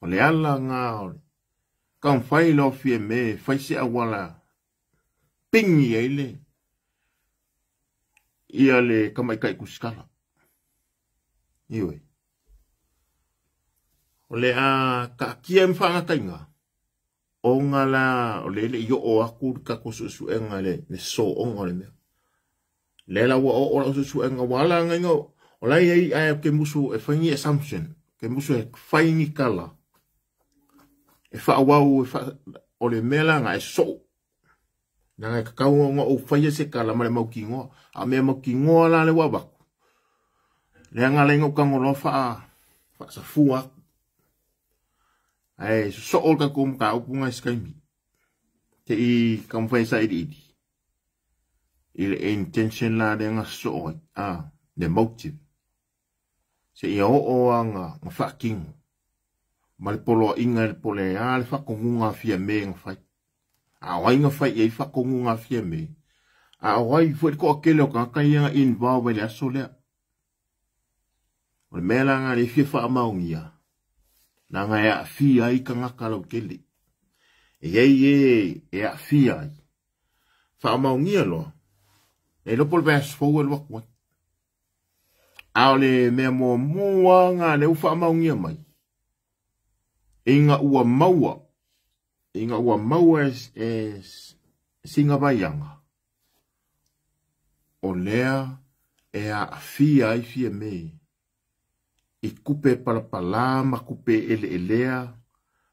O le ala na o le taumafai loa o Fiame e fai se auala pigi ai le ia le tamaitai tusitala. Ioe. O le a taatia ai ma faagataina, ona la o le le i oo atu le tatou suesuega i le sooga o le mea. Lea la ua oo lau suesuega, ua ala againa o la e i ai ae ou te musu e fai ni assumption, ou te musu e fai ni tala e faaauau e o le mea la na e soo. Leaga e tatau ona ou faia se tala ma le mautinoa. A o mea mautinoa la lea ua avatu, leaga la ina ou tago loa faasafua atu. Ae sosoo le tatou mataupu na i se taimi. Te i taumafai e sailiili i le intention la lea na sosoo ai, le motive. Seia oo lava na faatino ma le poloaiga i le po o le a le faatonuga a Fiame na fai. A o ai na fai i ai faatonuga a Fiame? A o ai foi le toatele o tagata ia na involve ai i le aso lea? O le mea la lena lea e fia faamaonia, leaga e aafia ai tagata lautele. E i ai e e aafia ai. Faamaonia loa, le iloa po o le vaiaso fou e alu atu ai. A o le mea muamua lena lea ua faamaonia mai, ina ua maua, ina ua maua e sina vaiaga, o lea e aafia ai Fiame i tupe palapala ma tupe eleelea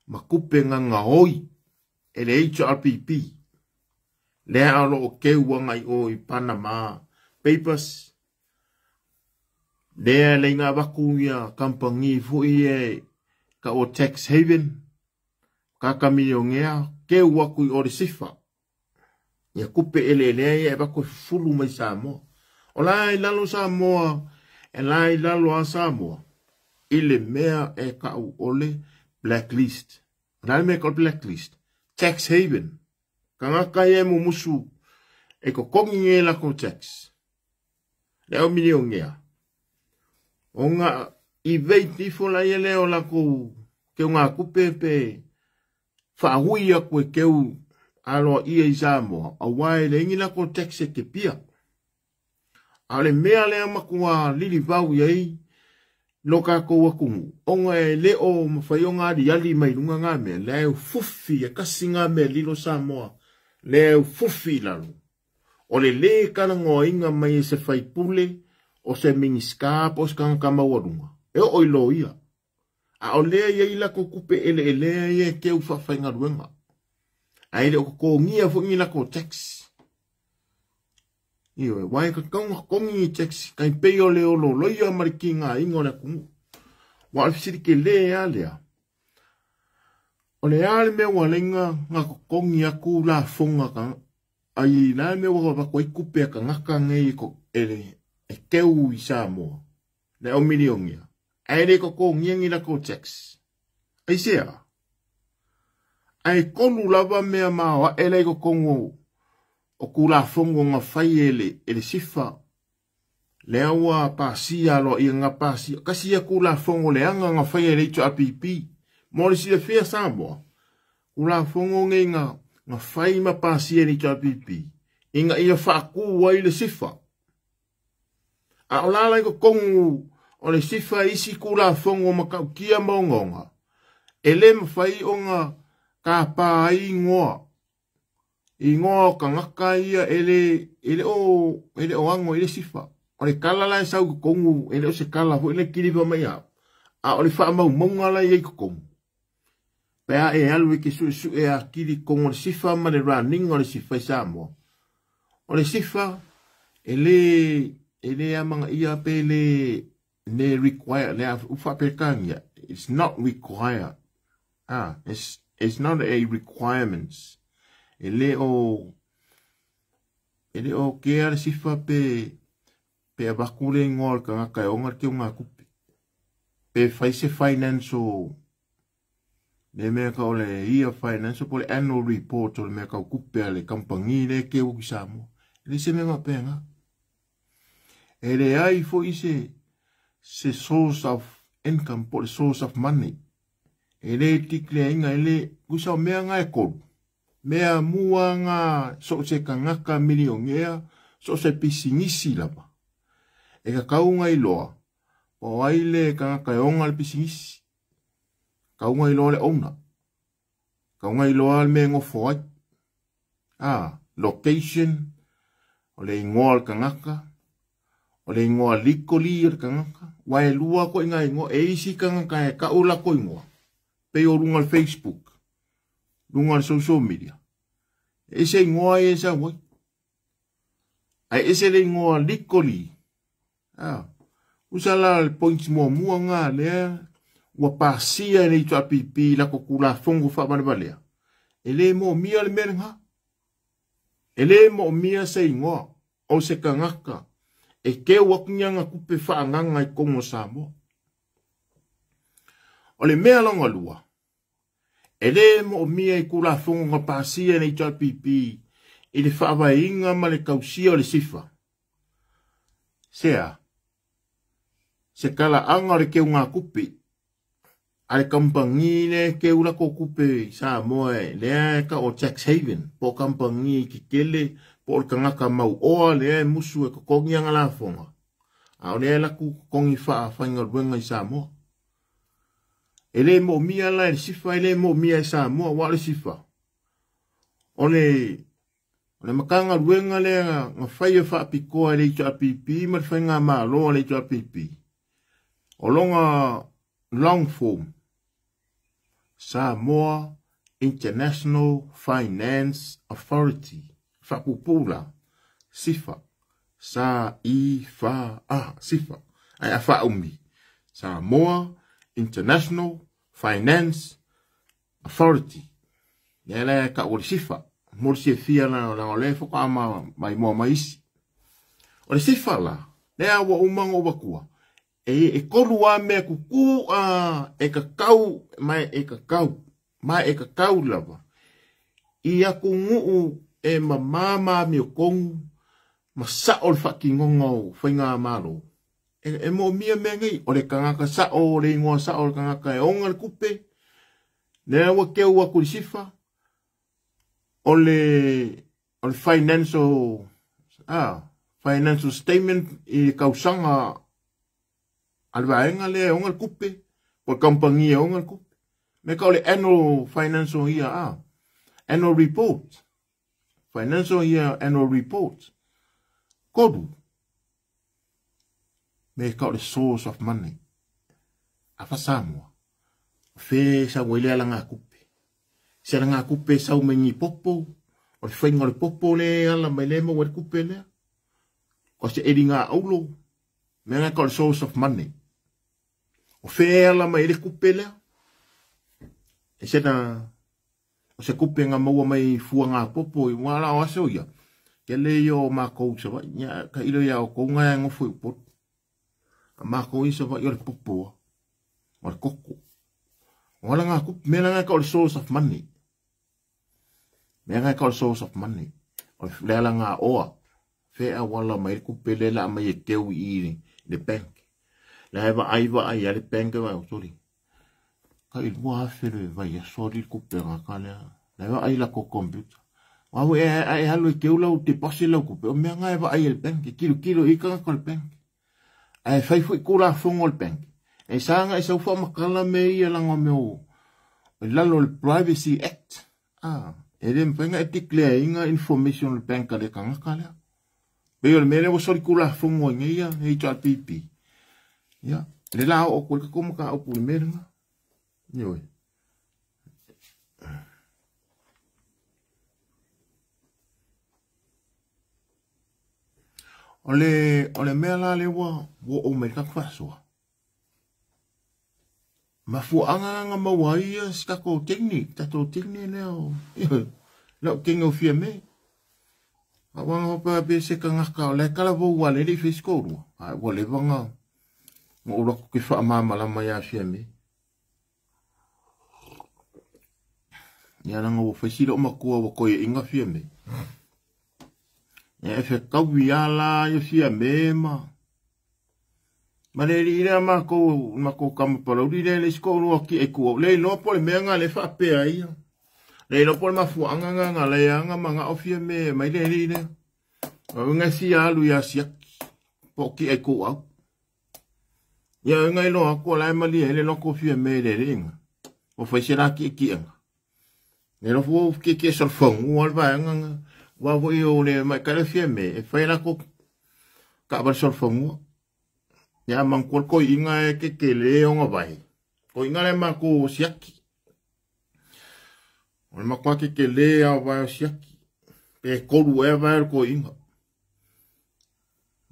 ma tupe gagaoi e le HRPP, lea o lo o keu agai i o i Panama Papers, lea e laina avatu ia kamupani foi ia e tau o tax haven, tagata milionea, keu atu i o le sifa ia tupe eleelea ia e avatu e fufulu mai Samoa. O la i lalo Samoa, e la i lalo a Samoa i le mea e tau o le blacklist. O le a le mea e tau o le blacklist? Tax haven. Tagata ia e mumusu e totogi nei latou tax. Le au milionea. Ona evade ifo laia lea o latou keugatupe pe faaui atu e keu aloaia i Samoa, aua e leai ni latou tax e kepia. A o le mea lea matua lilivau i ai lo tatou atunuu, ona e le o mafai ona aliali mai luga nga mea, lea e ufufi, e kasi nga mea lilo Samoa, lea e ufufi i lalo. O le lē talanoaina mai e se faipule, o se Minisita po o se tagata maualuga, e oo i loia. A o lea e i ai latou tupe eleelea ia e keu faafaigaluega, ae le o totogia foi ni latou tax. Ioe, aua e tatau ona totogi ni tax, tai pei o le ololoia ma le tigaina o le atunuu. Aua o le fesili tele lava lea, o le a le mea ua ala ai ona totogi atu lafoga ai o le a le mea ua avatu ai tupe a tagata nei e keu i Samoa, le au milionea, ae le totogia ni latou tax. Aisea? Ae tolu lava mea maoae la i totonu o Tulafono na fai e le SIFA, lea ua pasia aloaia na pasia. Tasi ia Tulafono leaga na faia e le HRPP. Mo le silafia Samoa, Tulafono nei na fai ma pasia e le HRPP ina ia faatu ai le SIFA. A o la la i totonu O le sifa isi kulafogo matautia ma ogaoga, e lē mafai ona tapā ai igoa, igoa o tagata ia e le o ago i le sifa. O le tala la e sau i totonu, e le o se tala foi le kiliva mai au, a o le faamaumauga la e i ai i totonu. Pe a e alu e te suesue atili i totonu o le sifa ma le raniga o le sifa i Samoa. O le sifa e le amagaia pe le require, le faapekania. It's not required. It's not a requirement. E le o kea le sifa pe avaku le ingoa o le tagata e oga le teugatupe. Pe fai se financial, le mea ka o le ia financial po le annual report o le mea kaukupe a le kampangi le keu ki Samoa. E le se mea mapenga. E le ai foi se source of income po le source of money. E le tikleaina e le kusa o mea nga e kolu. Mea mua nga so se kangaka milionea, so se pisinisi lava. E ka kaunga iloa, o ai le kangaka e onga le pisinisi. Kaunga iloa le owner. Kaunga iloa le mea ngofo ai. Location, o le ingoa le kangaka, o le ingoa likoli o le kangaka. Wa e lua ko inga ingoa, e isi kangaka e kaula ko ingoa. Pe o lunga le Facebook, lunga le social media. E se ingoa e sa wai. Ai e se le ingoa likoli. Usa la le points mua mua ngā lea, ua pasia e le itu apipi la ko kula fongo fa bale. E le mo mia le mea. E le mo mia se ingoa o se kangaka. E ke wakunyanga kupe fa nganga i Kongo Samoa. O le mea longa lua. E le mo mia i kula fongo nga pasia e le itu apipi i le whaavainga ma le kausia o le sifa. Sea, se kala anga o le keu ngā kupe, a le kampangi le keu la ko kupe Samoa e, lea e ka o tax haven, po kampangi ki kele, po o le kangaka mau oa lea e musu e kokongi anga la fonga. A o lea la ku kokongi wha whainga luenga i Samoa. E le mo mia la e le sifa, e le mo mia e Samoa, wa le sifa. O le makanga luenga lea nga whai e whaapikoa e le itu apipi, ma le whainga maaloa le itu apipi. O longa long form, Samoa International Finance Authority, whakupula, sifa, sa i fa a, sifa, ai a whaumi, Samoa International Finance Authority. Lea lea ka o le sifa, mo le fia la o le whaka ama mai moa maisi. O le sifa la, lea ua umanga o wakua. E kolu a mea kuku a e kakau, mai e kakau, mai e kakau lava. I aku nguu e mamama mi o kongu, ma sa o le whakingonga o whainga malo. E mo mia mea ngai, o le kangaka sa o le ingoa sa o le kangaka e onga le kupe, lea ua keu aku le sifa, o le financial, financial statement i kausanga a le vaenga lea e onga le kupe, po le kampangi e onga le kupe. Me ka o le annual financial year, annual report. Financial year annual report. Koru. Me ka o le source of money. A fa Samoa. Fe sa wele ala ngā kupe. Se ala ngā kupe sau me ngi popo. O le whainga o le popo le ala mai le mo le kupe lea. O se eri ngā aulo. Me ngā ka o le source of money. O fe ala mai le kupe lea. E se na o se kupe ngā maua mai fua ngā popo i ngā la o aso ia. Ke le io o mākou sa vai. Nia ka ilo ia o kou ngā ngofo i upoto. A mākou i sa vai o le popo. O le koko. O ala ngā kupe. Mea ngā ka o le source of money. Mea ngā ka o le source of money. O le ala ngā oa. Fe a wala mai le kupe le la mai e teu i le bank. Le va ai va ai le bank va o sorry. Ka i lua afe le vai a sorry le kupe ngā ka lea. Le va ai la ko computer. Wa e ai halu i teu lau te pasi lau kupe. O mea ngā e va ai le bank. Kilo kilo i ka ka le bank. Ae fai foi Tulafono a le bank, e saga e sau faamatala mea ia leaga o mea o i lalo o le Privacy Act. Ah, e le mafai ona e declare ina information o le bank a le tagata lea. Pei o le mea lea ua solitulafono ai nei ia HRPP. Ia, le la o ko le ko mataupu i le mea lena. Ioe. O le, o le mea la lea ua oo mai le tatou faasoa. Mafuaaga na maua ai ia si tatou teine, tatou teine lea o, lau teine o Fiame. A ua faapea pe se tagata o la e talavou lava lea e le i faia se toalua, ae ua leva ona ou alu atu ou te faamalamalama ia Fiame. Ia leaga ua fai si loomatua ua toeaiina Fiame. Ia e fetaui lava la ia Fiame ma ma le alii lea matou matou tama palauli lea le isi toalua o tiai tua. Le iloa po o le mea lena lea e faapea ai ia. Le iloa po o le mafuaaga lena na ala ai ona manao Fiame e aumai le alii lea. O uiga e fia alu ia Siaki po o tiai tuau. Ia uiga iloa atu o la e malie ai le loto o Fiame i le alii lena. Ua fai se la tietiega. Le iloa foi ua tietie solofanua le vaega lena. Aua foi o le tamaitai lea Fiame e fai latou taavale solofanua. Ia manatua le toeaina e tetele ona vae. Toeaina lea matou o Siaki. O le matua tetele lava o vae o Siaki. Pe 3 ea vae o le toeaina.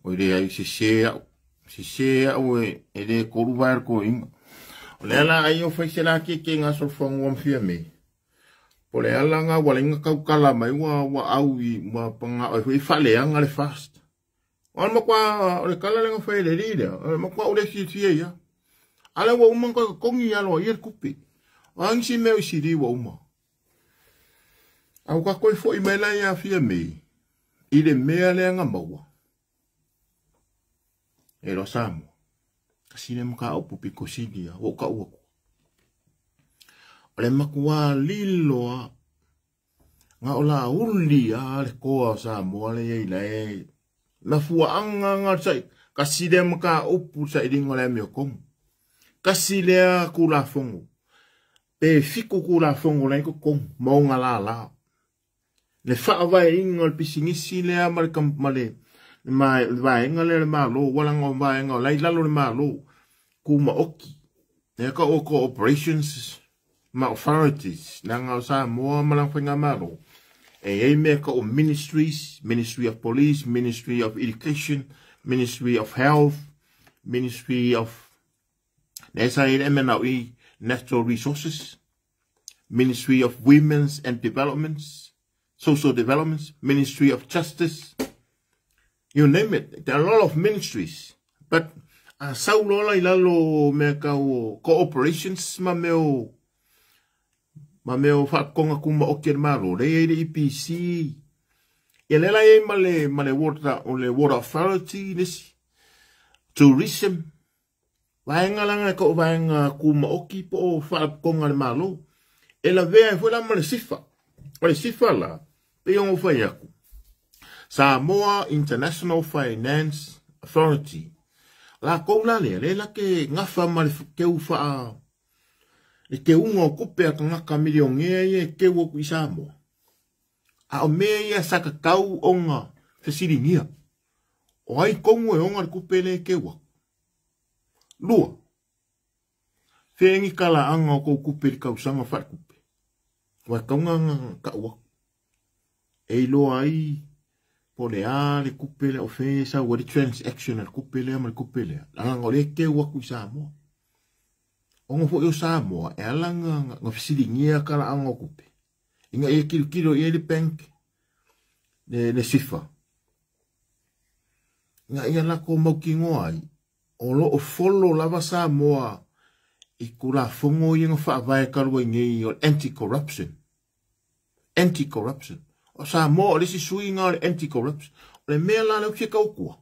Oi leai, sese au. Sese au e, e le 3 vae o le toeaina. O le ala ai o fai se la tietie solofanua ma Fiame. Po o le ala lena ua leai na tautala mai ua ua au i ua pagao ai foi faaleaga le fast. O le matua o le tala lea na fai e le alii lea, o le matua ou le fiafia ia. A lea ua uma ona toe totogi aloaia le tupe. O a nisi mea o i sili ua uma. A ua tatou foi mai la ia Fiame i le mea lea na maua. E loa Samoa. Kasi lea mataupu pito sili lava ua ou tau atu. O le matua lilo lava na o lauli lava le toa o Samoa lea i ai lae mafuaaga na sai kasi lea mataupu sailiga o le amiotonu. Kasi lea Tulafono pe 7 Tulafono la i totonu ma ona lala. Le faavaeina o le pisinisi lea ma le ma le ma le vaega lea o le Malo, ua laga o vaega o la i lalo o le Malo, tumaoti. Lea ka o corporations ma authorities, leaga o Samoa ma lana faigamalo, e i ai mea tau o ministries, Ministry of Police, Ministry of Education, Ministry of Health, Ministry of lea sa i ai le MNRE, Natural Resources, Ministry of Women's and Developments, Social Developments, Ministry of Justice, you name it. There are a lot of ministries. But a sau loa la i lalo o mea tau o corporations ma mea o ma mea o faatotoga tumaoti a le Malo, lea e i ai le EPC, ia lea la e i ai ma le, ma le water, o le Water Authority le isi, Tourism, vaega la e tau o vaega tumaoti po o faalapotopotoga a le Malo. E lavea ai foi la ma le SIFA. O le SIFA la, pei ona ou fai atu, Samoa International Finance Authority. Latou la lea, lea la te gafa ma le teu faa, le teuga o tupe a tagata milionea ia e teu atu i Samoa. A o mea ia sa tatau ona fesiligia. O ai tonu e ona le tupe lea e teu atu? Lua, fea ni talaaga o tou tupe i le tausaga faaletupe? Ua tatau ona tau atu. E iloa ai po o le a le tupe lea o fea e sau ai le transaction a le tupe lea ma le tupe lea. Leaga o lea e teu atu i Samoa. Ona foi o Samoa e ala ona fesiligia talaaga o tupe ina ia tilotilo i ai le bank, le SIFA, ina ia latou mautinoa ai o lo o follow lava Samoa i Tulafono ia na faavae talu ai nei o le anti-corruption. Anti-corruption. O Samoa o le isi suiga o le anti-corruption. O le mea la lea ou te fia tautua,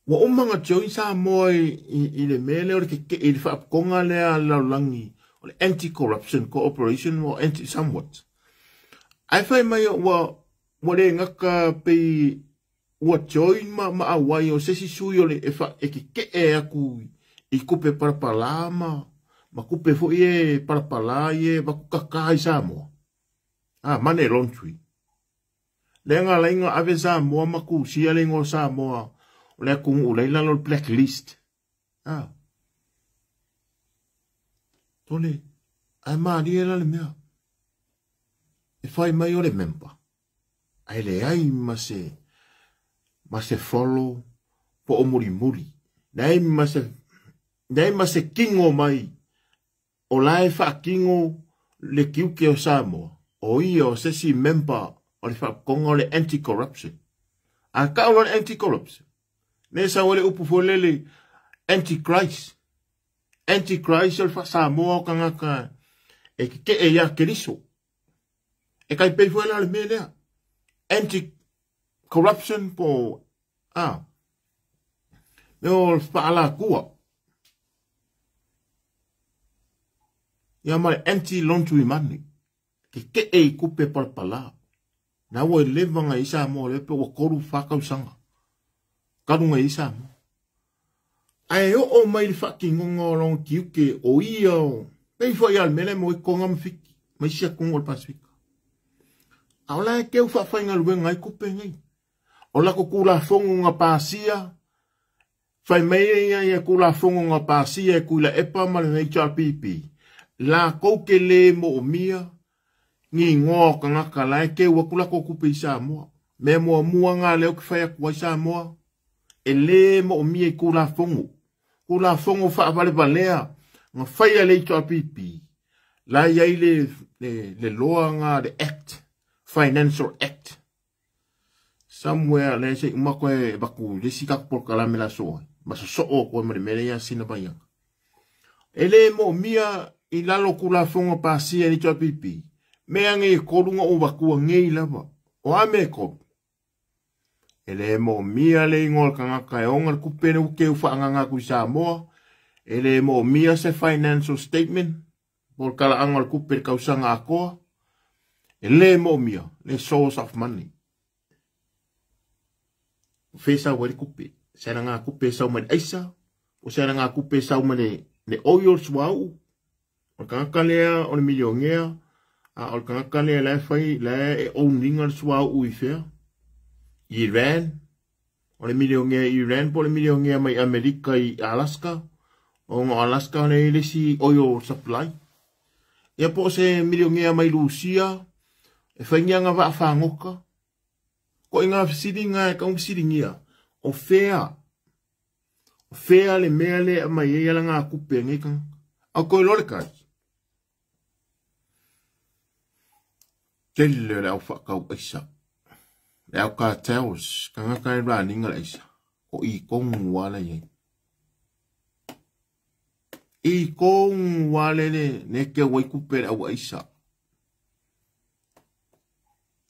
ua uma ona join Samoa i le mea lea o le tetee i le faapotopotoga lea a le lalolagi o le anti-corruption cooperation or anti somewhat. Ae fai mai ua le gata pei Ua join ma auai o se isi sui o le e keke'e aku i kupe palapalā ma kupe foi e palapalā i e vakukakā i Samoa. A, money laundry. Le nga lainga ave Samoa ma kusia le ingoa Samoa o le atunuu lai lalo le blacklist. A. Tole, ai malie la le mea. E fai mai o le member. Ai le ai ma se follow po o mulimuli. Leai ma se kingo mai o la e whaakingo le kiuke o Samoa. O ia o se si member o le whaakonga o le anti-corruption. A ka o le anti-corruption. Ne sa o le upu folele anti-Christ. Anti-Christ o le Samoa o kangaka e ke e ia keriso. E kai pei fuela le mea lea. Anti-corruption po a. Me o whaala kua. Ia mai anti-laundry money. Ke e i kupe palapala. Nā ua i lewa ngai Samoa le pe ua koru whakausanga. Karu ngai Samoa. Ae o mai le whakingonga o longo kiuke o ia o. Pei fo ia mele mo i konga mwhiki. Mai sia kongo o le Pasifika. A ola e keu whawhainga luenga ngai kupe ngai. O la ko kula fongo ngā pāsia. Whai mai ia ia kula fongo ngā pāsia e kuila epa ma le HRPP. La kouke le mo o mia. Ngi ngoa kangaka la e keu akula ko kupe i Samoa. Me mua mua ngā leo ki whai aku ai Samoa. E le mo o mia i kula fongo. Kula fongo whaavale valea. Ngā whai a le HRPP. La ia i le loa ngā le Act. Financial Act. Somewhere le se umako e baku le sika por kala me la soa. Ma so o ko me mele ya sina ba ya. Ele mo mia i lalo kula fongo pasia ni HRPP. Me ange kolunga o baku ngei lava. O ame ko. Ele mo mia le ingol kangaka e onga kupene u ke u whaanganga ku Samoa. Ele mo mia se financial statement. Por kala angol kupe kausanga akoa. Ele mo mia le source of money. Fesa wari kupe. Sena ngā kupe sau mai aisa. O sena ngā kupe sau mai le oil suau. O kangaka lea o le milionea. A o kangaka lea la whai la e owninga le suau ui whea. Iran. O le milionea Iran po le milionea mai Amerika i Alaska. O ngā Alaska le le si oil supply. Ia po se milionea mai Lucia. E whai ngā waa whangoka. Ko i ngā whisiringa e kaumwhisiringia. O whea. O whea le mea le a mai e ala ngā kupe ngai kanga. Au koe lore kai. Tele le au whakau aisa. Le au cartels. Ka ngā kai rāninga le aisa. O i kongu wala iei. I kongu wale le neke wai kupe le au aisa.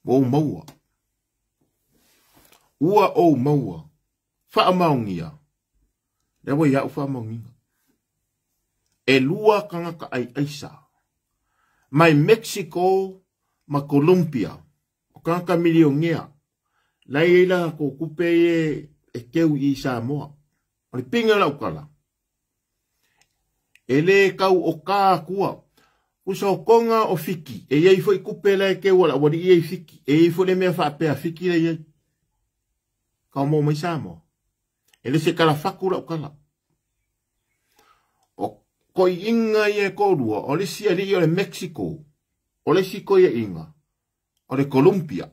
O maua. Ua o maua. Whaamaungia. Le wai au whaamaungia. E lua kangaka ai aisa. Mai Mexico ma Colombia. O kangaka milionea. Lai eila ko kupe e keu i Samoa. O le pinga lau kala. E le kau o kā kua. Usa o konga o fiki. E iei fo i kupe lai keu ala. Wari iei fiki. E iei fo le mea whaapea fiki lai iei. Kau mō mai Samoa. E le se kala whaku lau kala. O koi inga i e kōrua. O le si ali o le Mexico. O le si koi e inga. O le Colombia.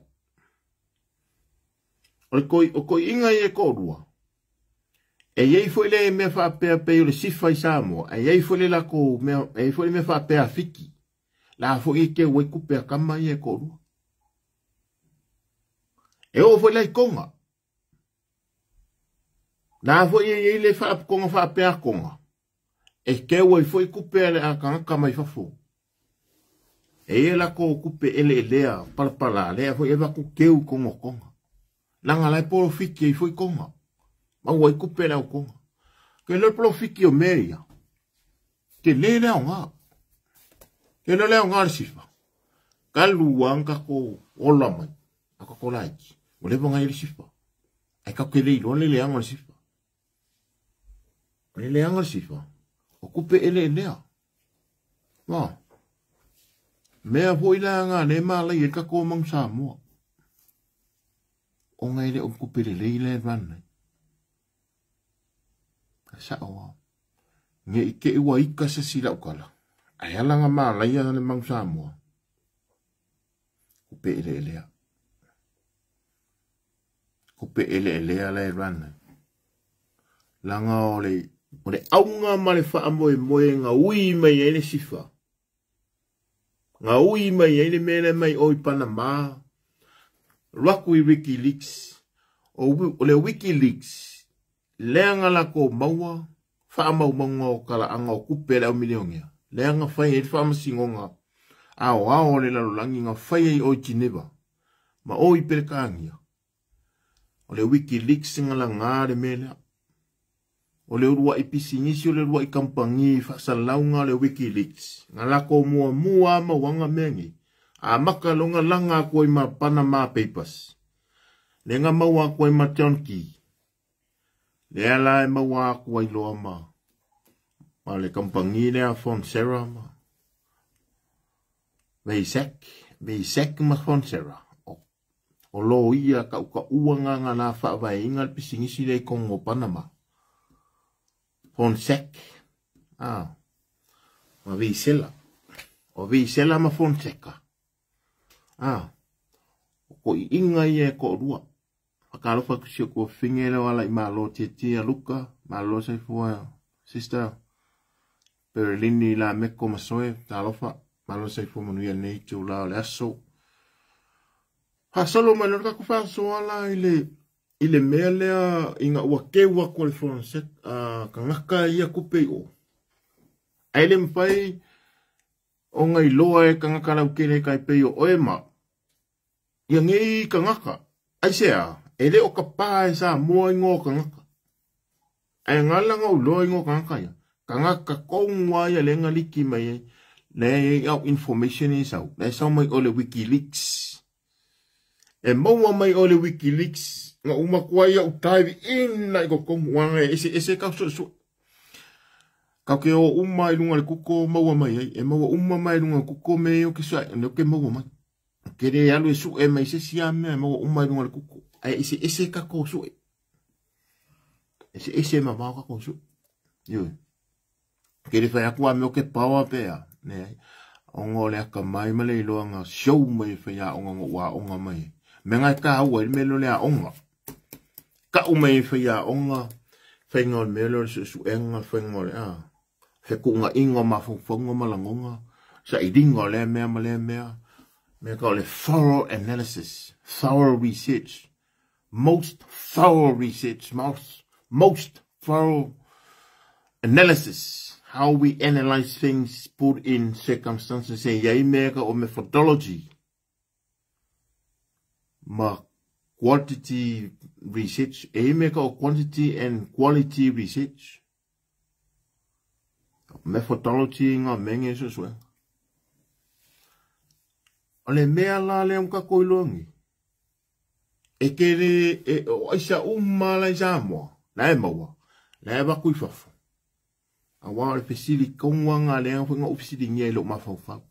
O le koi, o koi inga i e kōrua. E iei fo le mea whaapea pe o le sifa i Samoa. E iei fo le lako mea, e iei fo le mea whaapea fiki. La fo i ke wai kupe a kama i e kōrua. E o fo le konga. Nā fo i e le whaakonga whaapea konga. E ke wai fo i kupe a le akangaka mai fafo. E e lako kupe ele elea palapala lea fo e waku keu kongo konga. Nanga lai polo fiki e fo i konga. Mau ai kupe leo konga. Ke le polo fiki o mea. Ke le leo ngā. Ke le leo ngā le sifa. Ka lua angka ko ola mai. Aka ko laiki. O lewa ngai le sifa. Ae tatou te le iloa le leaga o le sifa. O le leaga o le sifa, o tupe eleelea. Ma, mea foi la nga le malai e le tatou Manu Samoa. Ona e le o tupe lelei la e run ai. Sao lava. Ne i te i ua ika se isi lau tala, ae ala na malaia le Manu Samoa, tupe eleelea. Tupe eleelea la e run ai. Leaga o le o le auga ma le faamoemoe na ui mai ai le sifa, na ui mai ai le mea lea mai o i Panama, alu atu i WikiLeaks, o le WikiLeaks lea na latou maua faamaumauga o talaaga o tupe a le au milionea, lea na fai ai le faamasinoga aoao a le lalolagi na fai ai o i Geneva ma o i Peretania. O le WikiLeaks na laga le mea lea. O le uluai pisinisi o le uluai kamupani faasalalauga o le WikiLeaks na latou muamua lava mauaga mea nei, amata loa ona laga atu ai ma Panama Papers, lea na maua atu ai ma John Key, lea la e maua atu ai loa ma le kamupani lea Fonterra ma Veisac, Veisac ma Fonterra. O loia tautaua na na la faavaeina le pisinisi lea i totonu o Panama. Fonseca, ma Veisela. O Veisela ma Fonseca. O toiiga ia e toalua. Faatalofa atu i si ou tuafafine lea o Alaaimalo Tietie Luka, malo soifua sister Perelini Lameko Masoe, talofa, malo soifua manuia i lenei itula o le aso. Faasolo mai loa le tatou faasoa la i le i le mea lea ina ua keu atu e le Fonseca tagata ia tupe i o. Ae le mafai ona iloa e tagata lautele tai pei o oe ma au ia nei tagata. Aisea? E le o tapa e Samoa igoa o tagata. Ae gala na ou iloa igoa o tagata ia. Tagata tonu lava ia lea na liki mai ai. Lea e i ai au information ia e sau. Lea e sau mai o le Wikileaks. E maua mai o le Wikileaks na uma atu ai au dive in i totonu aua e eseese kau suesue. Kau ke o uma i luga o le Google maua mai ai. E maua uma mai i luga o le Google mea ia ou te sue ai, lea ou te maua mai. Ou te le alu e sue mai se isi lava mea e maua uma i luga o le Google. Ae eseese tatou sue. Eseese mamao tatou sue. Ioe. Ke le fai atu a mea o ke paoa pe a. Leai. Ona o le akamai ma le iloaga show mai e faiaoga na ou aoga mai ai. Mea na e taua ai le mea lea o le aoga. Tau mai e faiaoga faiga o le mea lea o le suesuega, faiga o le a, fetuunaiga o mafaufauga ma lagona, sailiga o lea mea ma lea mea, mea tau o le thorough analysis, thorough research, most thorough research, most, most thorough analysis, how we analyze things put in circumstances, e i ai mea tau o methodology ma quantity research, e i ai mea tau o quantity and quality research, methodology ngā mea nei suesuega. O le mea la lea ua tatou iloa nei, E te le, e, o aisa uma la i Samoa, la e maua, la e avatu i fafo. Aua o le fesili tonu lava na lea foi na ou fesiligia i lou mafaufau.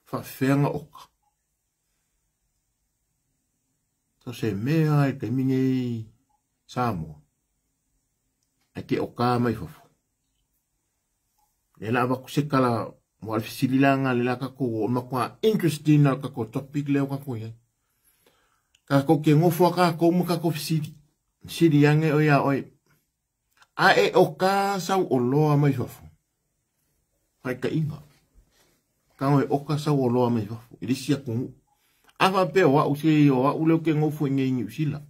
Faafefea na oka? So se mea i le taimi nei Samoa, ae te oka mai fafo. Lea la avatu se tala, aua o le fesili la lena lea la tatou, o le matua interesting lava o le tatou topic lea ua tatou i ai. Tatou te nofo lava tatou ma tatou fesili, fesili ane oe ia oe, a e oka sau oloa mai fafo? Faitaiga, tago e oka sau oloa mai fafo i le isi atunuu. A faapea o au se o au lea ou te nofo i nei i Niu Sila.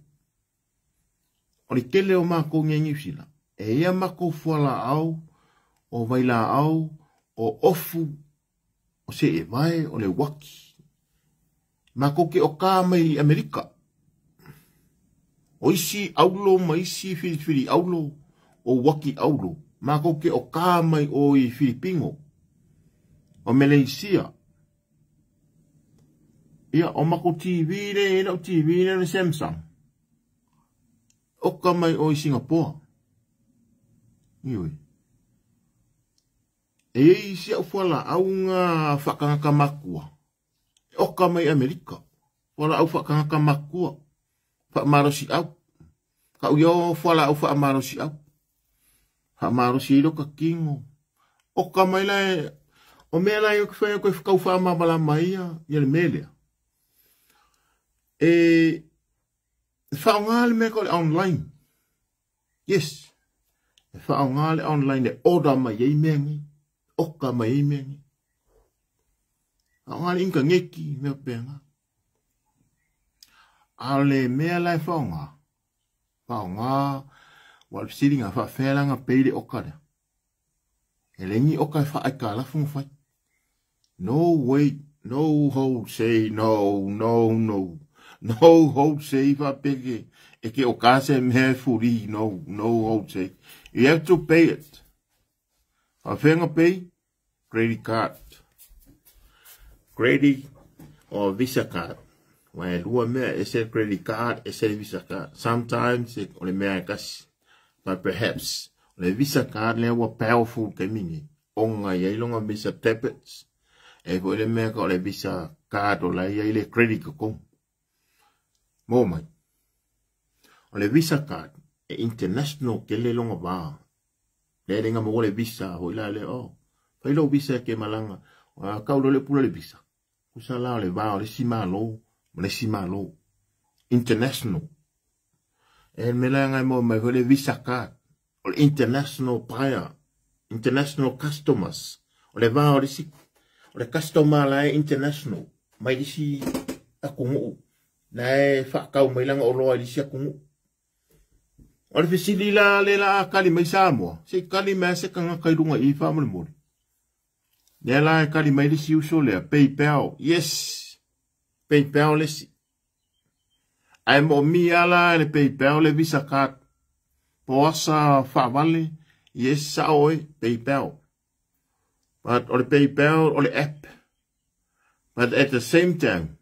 O le tele o makou nei i Niu Sila, e i ai a makou fualaau, o vailaau, o ofu, o seevae, o le uaki. Makou ke oka mai i Amerika. O isi aulo ma isi filifili aulo, o uaki aulo, makou ke oka mai o i Filipino, o Meleisia. Ia, o makou TV lea e i ai lau TV lea o le Samsung. oka mai o i Singapoa. Ioe. E iai si au fualaauga faakagaka makua, e oka mai Amerika, fualaau faakagaka makua, faamalosiau. Kau ia o fualaau faamalosiau. Faamalosi ai loka kino. Oka mai la e, o mea la ia whai koe whakau whaamamalama ia, ia le mea lea. E whaonga le mea ko le online. Yes. E whaonga le online e order mai ei mea ngi. Oka mai ei mea ngi. Whaonga le inka ngeki mea penga. A le mea la e whaonga. Whaonga wa le fesilinga whaawhelanga peile oka lea. E lengi oka e whaai ka lafu ngawhai. No wait, no hold say, no, no, no. No hold say whapeke. E ke o ka se mea furi, no, no hold say. You have to pay it. Whaawhenga pay, credit card. Credit or Visa card. Wa e lua mea e se credit card, e se Visa card. Sometimes e o le mea e kasi. But perhaps, o le Visa card lea ua powerful ke mingi. Onga i ai longa Visa debits. E fo le mea ka o le Visa card o la ia i le credit ka kong. Mō mai. O le Visa card e international ke le longa vā. Le lenga mo le Visa ho ila le o. Fai lo Visa ke malanga. O kau lo le pula le Visa. Kusa la o le vā o le si malo. O le si malo. International. E mela ngai mo mai ho le Visa card. O le international buyer. International customers. O le vā o le si. O le customer la e international. Mai le si akungu. La e whakau mai langa o loa i le si akungu. O le fesili la le la a kali mai Samoa. Se kali mai se kanga kai runga i wha mole mole. Lea la e kali mai le si uso lea. PayPal. Yes. PayPal le si. Ai mo mi ala le PayPal le Visa card. Po asa whaavale. Yes sa oe. PayPal. But o le PayPal o le app. But at the same time,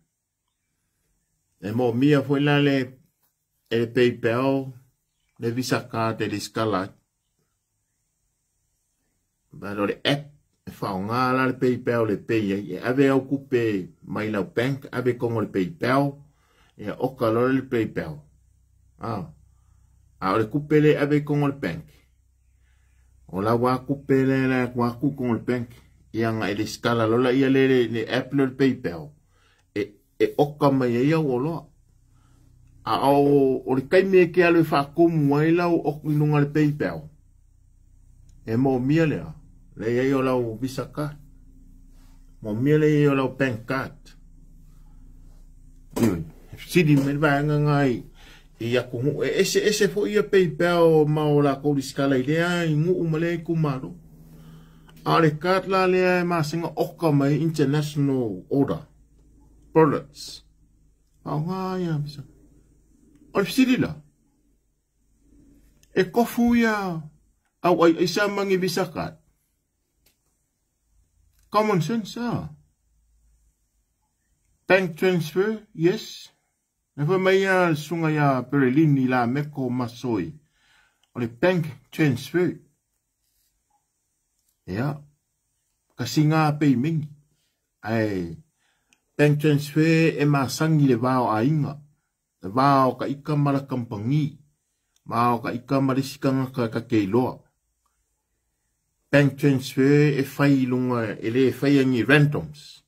e mo mia foi la le e PayPal le Visa card e le skala. But o le app e whaonga la le PayPal le pay ai. E ave au kupe mai lau bank, ave kongo le PayPal. E oka lola le PayPal. Ah. A o le kupe le ave kongo le bank. O la wa kupe le la wa ku kongo le bank. Ia nga e le skala lola ia le le app le PayPal. E oka mai ai au o loa. A o le kaime ke alu e whakomu ai lau o inunga le PayPal. E mo mia lea. Le iai o lau Visa card. Mo mia le iai o lau bank card. Ioi. Sidi me vaanga ngai i aku ngu. E ese ese fo ia PayPal ma o la kouri skala i lea i ngu umale i kumaro. A le card la lea e masinga oka mai international order. Products. A ngā ia Visa. O le fisili la. E kofu ia au ai ai sa mangi Visa card. Common sense, ah. Bank transfer, yes. Na fai mai ia sunga ia Perelini la meko masoi. O le bank transfer. Ia. Kasi ngā pei mingi. Ai, bank transfer e masangi le vao a inga. Le vao ka ika mara kampangi. Vao ka ika mara sikanga ka keiloa. Bank transfer e whai lunga, e le whai angi randoms.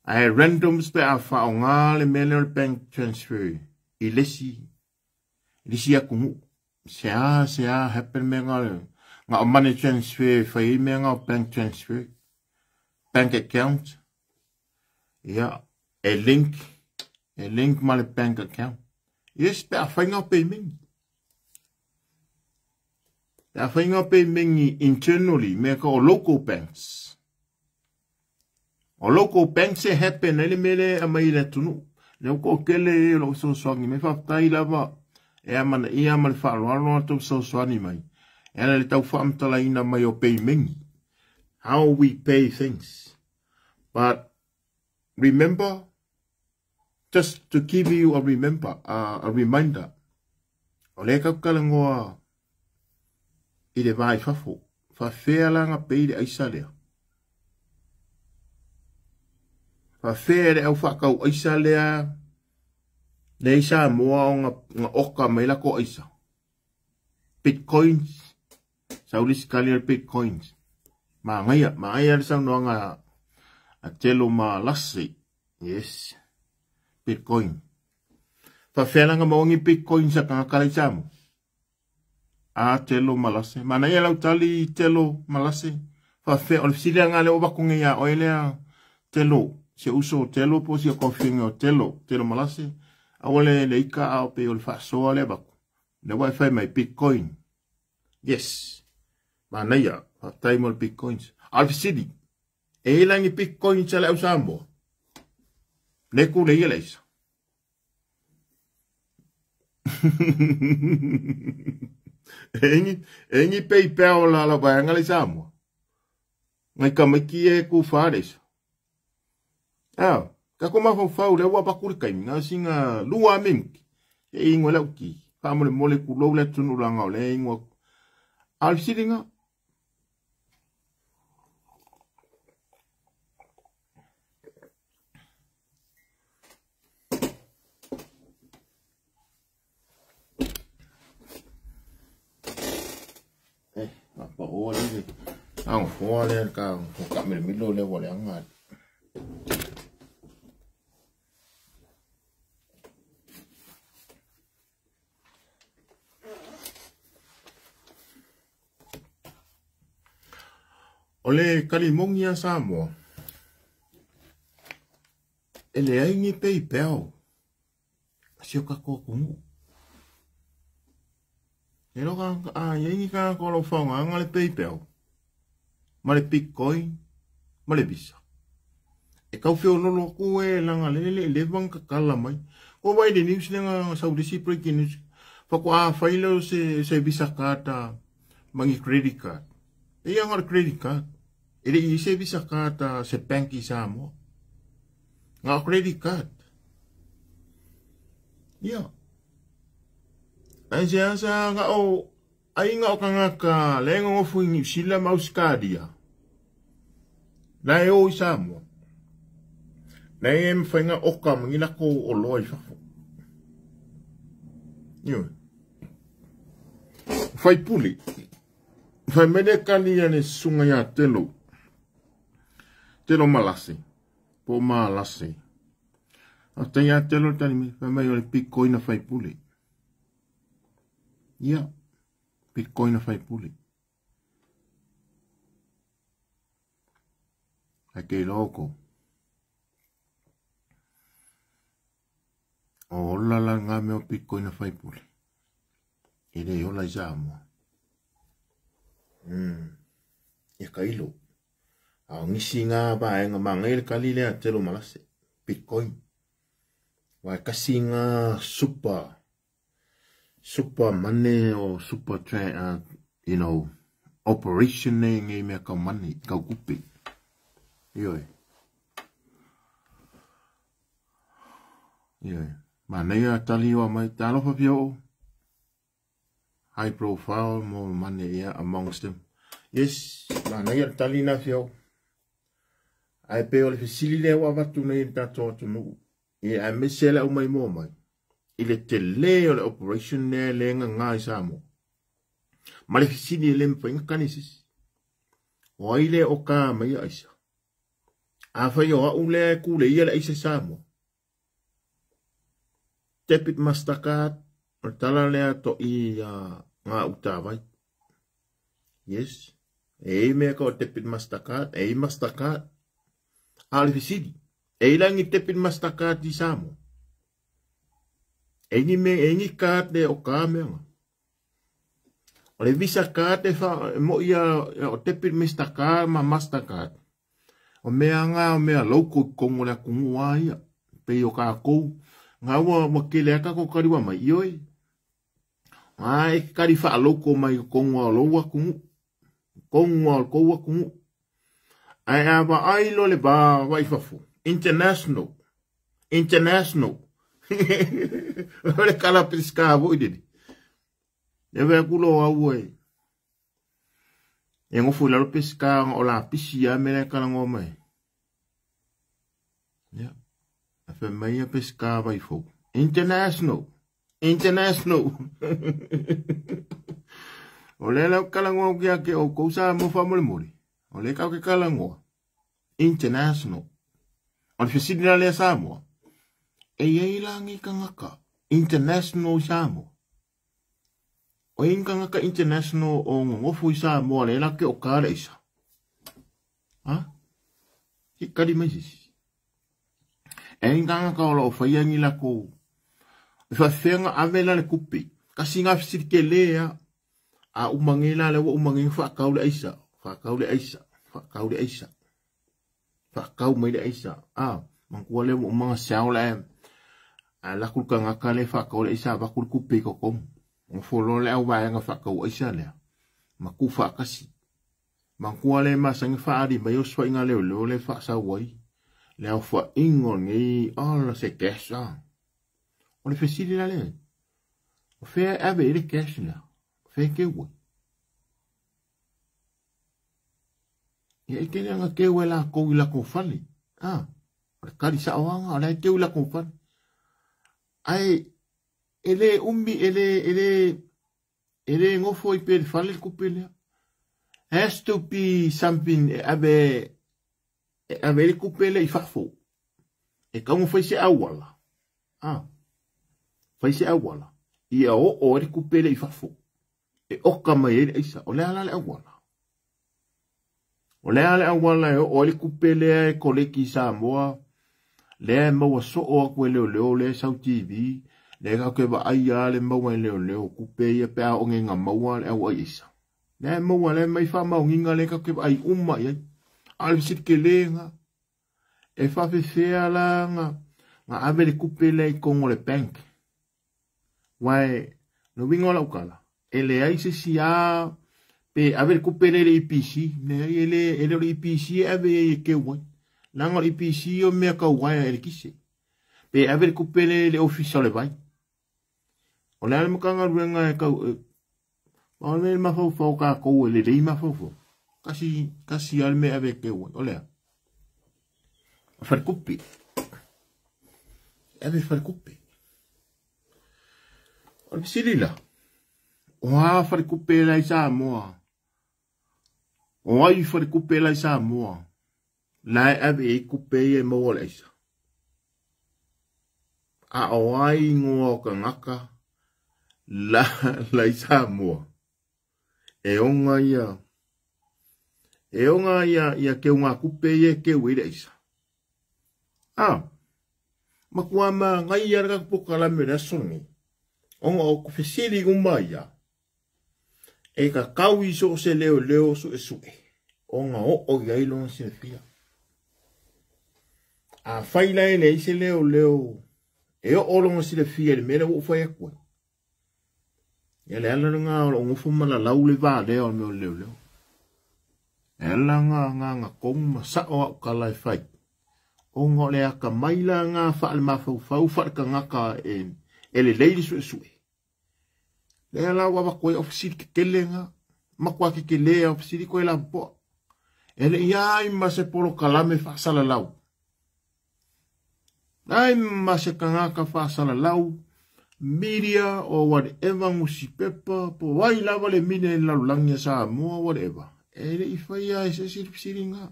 Ai randoms pe a whaonga le mele o le bank transfer. I lesi aku ngu. Se a, happen me ngā le. Ngā o money transfer, whai me ngā o bank transfer. Bank account. Ia, e link ma le bank account. Yes, pe a whai ngā payment. Pe a whai ngā payment internally, me ka o local banks. O local banks e happen, ele mele a mai le tunu. Le uko kele e lo so swangi, me whaftai lava. E amana ia ma le whaaloalo atu so swangi mai. E ana le tau whaamtala ina mai o payment. How we pay things. But remember, just to give you a reminder. O le kaukalagoa i le vai fafo. Faafea la pei le aisa lea. Faafea le au whakau aisa lea. Le isa moa o nga oka mai la ko aisa. Bitcoins. Saulis kali al bitcoins. Ma ngaia le saunoaga a telo ma lasi. Yes. Bitcoin. Faafea la nga mawangi bitcoins a kanga kala isa mo. A telo malase. Mana ia lau tali telo malase. Faafea o le fisili nga le o bakunge ya oelea telo. Se uso telo po si o kofinga o telo. Telo malase. Awale le ika ao pe o le faasoa le baku. Le wifi mai bitcoin. Yes. Mana ia. Faafetai mo le bitcoins. A le fisili. E ilangi bitcoins ale au Samoa. Le ku le ia le isa. Engi PayPal la la vaanga le Samoa. Ngai kamaki e ku whares. Ah, ka ko mafau le wa bakuri kai nga singa lua minki. E ingo lau ki. Ka mole mole ku lou le tunu langa le ingo. Al siringa. Pa o le ang fo le ka ka me milo le wale anga. O le kalimongi a Samoa. E le aingi PayPal. Asio ka ko kungu. E loka a yengi ka ko lo faunga anga le PayPal. Ma le Bitcoin, ma le Visa. E kau feo lolo ku e langa le le le vang ka kala mai. Ko vai le news lenga saudisi breaking news. Fa ko a failo se Visa card mangi credit card. E ia ngā credit card. E le i se Visa card se bank i Samoa. Ngā credit card. Ia. Ai se asa nga o ai nga o kangaka le ngofu ni sila mauskadia. La e o i Samoa. La e mwhainga oka mangila ko o loa i fafo. Iyo. Whai puli. Whai mene kani ane sunga ya telo. Telo malase. Po malase. A te ia telo tani me. Whai mai o le Bitcoin a whai puli. Ia. Bitcoin a whai puli. Ai kei loko. O ola la ngā meo Bitcoin a whai puli. E le ola i Samoa. Ia ka ilo. A o ngisi ngā vaenga mangai le kali lea telo malase. Bitcoin. Wai kasi ngā super. Super money o super you know, operation ne ngai mea kau money, kau kupi. Ioi. Ioi. Ma nei a tali o mai talofa pio. High profile mo money ia amongst them. Yes, ma nei a tali na fio. Ai pe o le fisili le wa watu nei tato atu. E a mesela o mai mo mai. I le te le o le operation ne le nga ngai Samoa. Ma le fisili le mwhainga kanisis. O ai le o ka mai aisa. A whai o au le ku le ia le aisa Samoa. Debit Mastercard. O tala lea to i ngā utawai. Yes. E mea ka o debit Mastercard. E Mastercard. A le fisili. E ilangi debit Mastercard i Samoa. E ni card le o ka mea. O le Visa card e wha mo ia o debit Mastercard ma Mastercard. O mea ngā o mea lauko kongo le kungua ia. Pe o ka kou. Ngā ua wakele aka ko kariwa mai ioi. Ngā e kari wha lauko mai kongua o laua kungu. Kongua o koua kungu. Ai a wa ai lo le ba waifafu. International. International. O le kala piska voi dede. Le ve ku lo au e. E ngofo i lalo Peseta o la pisi a me le kala mai. Ia. A fe mai a Peseta vai fou. International. International. O le lau kala ngoa kia ke o kousa mo fa mo le mole. O le kau ke kala ngoa. International. O le fesili la lea Samoa. E iai la ngi kangaka. International Samoa. O inga kangaka international o ngofo i Samoa le la ke o ka le isa. Ha? Ki kari mai sisi. E inga kangaka o lo whaia ngi la ko. E whawhenga ave la le kupi. Kasi ngā fesili ke lea. A umange la le wa umange whakau le aisa. Whakau le aisa. Whakau le aisa. Whakau mai le aisa. A, mangkua le umanga siao le. A la kul kangaka le whakau le aisa. Wakul kupi kokom. O folo le au vaenga whakau aisa lea. Maku whakasi. Mangkua le masangi whaari mai o swainga leo leo le whasawai. Le au whaingo ngi. Ala se cash a. O le fesili la le. O whea ave i le cash lea. Whea ke ue. Ia i tele anga ke ue la kou i la kou fale. Ah, o le kari sa oanga, o le ke ue la kou fale. Ai, e le umbi, e le ngofo i pere fale le kupe lea. Has to be something e ave le kupe lea i fafo. E kaunga whai se awala. Ah, whai se awala. Ia o o e le kupe lea i fafo. E oka mai e le aisa. O le ala le awala. O le ala awala e o le kupe lea e koleki Samoa. Lea e maua soo aku e leo leo le sau TV. Le kau ke wa ai le maua e leo leo kupe ia pe a onge ngā maua le au ai isa. Lea e maua le mai wha maunginga le kau ke wa ai uma i ai. A le visit ke le ngā. E whawhewhea la ngā. Ngā ave le kupe lea i kongo le bank. Wae, no wingo la ukala. E le ai se si a pe ave le kupe le EPC. Ne ai e le le EPC e ave e ke wai. Langa le EPC o mea kau waia e le kise. Pe ave le kupe le office o le vai. O le ale makanga ruenga e kau o le mawhauwhau ka kou e le rei mawhauwhau. Kasi ale me ave ke wai. O lea. Wharekupe. Ave wharekupe. O le sili la. O a wharekupe la i Samoa. O ai wharekupe la i Samoa. La e ave e kupe e maua le aisa. A o ai ngoa o kangaka la i Samoa. E onga ia. E onga ia ke unga kupe e ke ue le aisa. A, makua ma ngai ia raka poka la me rasongi. Onga o kufesili uma ia. E ka kau i so se leo leo su e sue. Onga o o ia ilo se fia. A whaila e le se leo leo. E o olonga se le fia le mele o whai akua. Ia le ala ngā o ngofo mana lau le vā leo o meo leo leo. E ala ngā ngā kongu ma sao au ka lai whai. Onga o le aka maila ngā whaale mawhauwhau whaale ka ngaka e le leili sue sue. Le ala wawa koe ofisiri ke kele ngā. Makua ke kele ofisiri koe la poa. E le ia i ma se polo kalame whaasala lau. Ai ma se kangaka whaasala lau. Media or whatever ngusi pepa. Po wai lava le mine lalulangi Samoa whatever. E le i whaia e se siri ngā.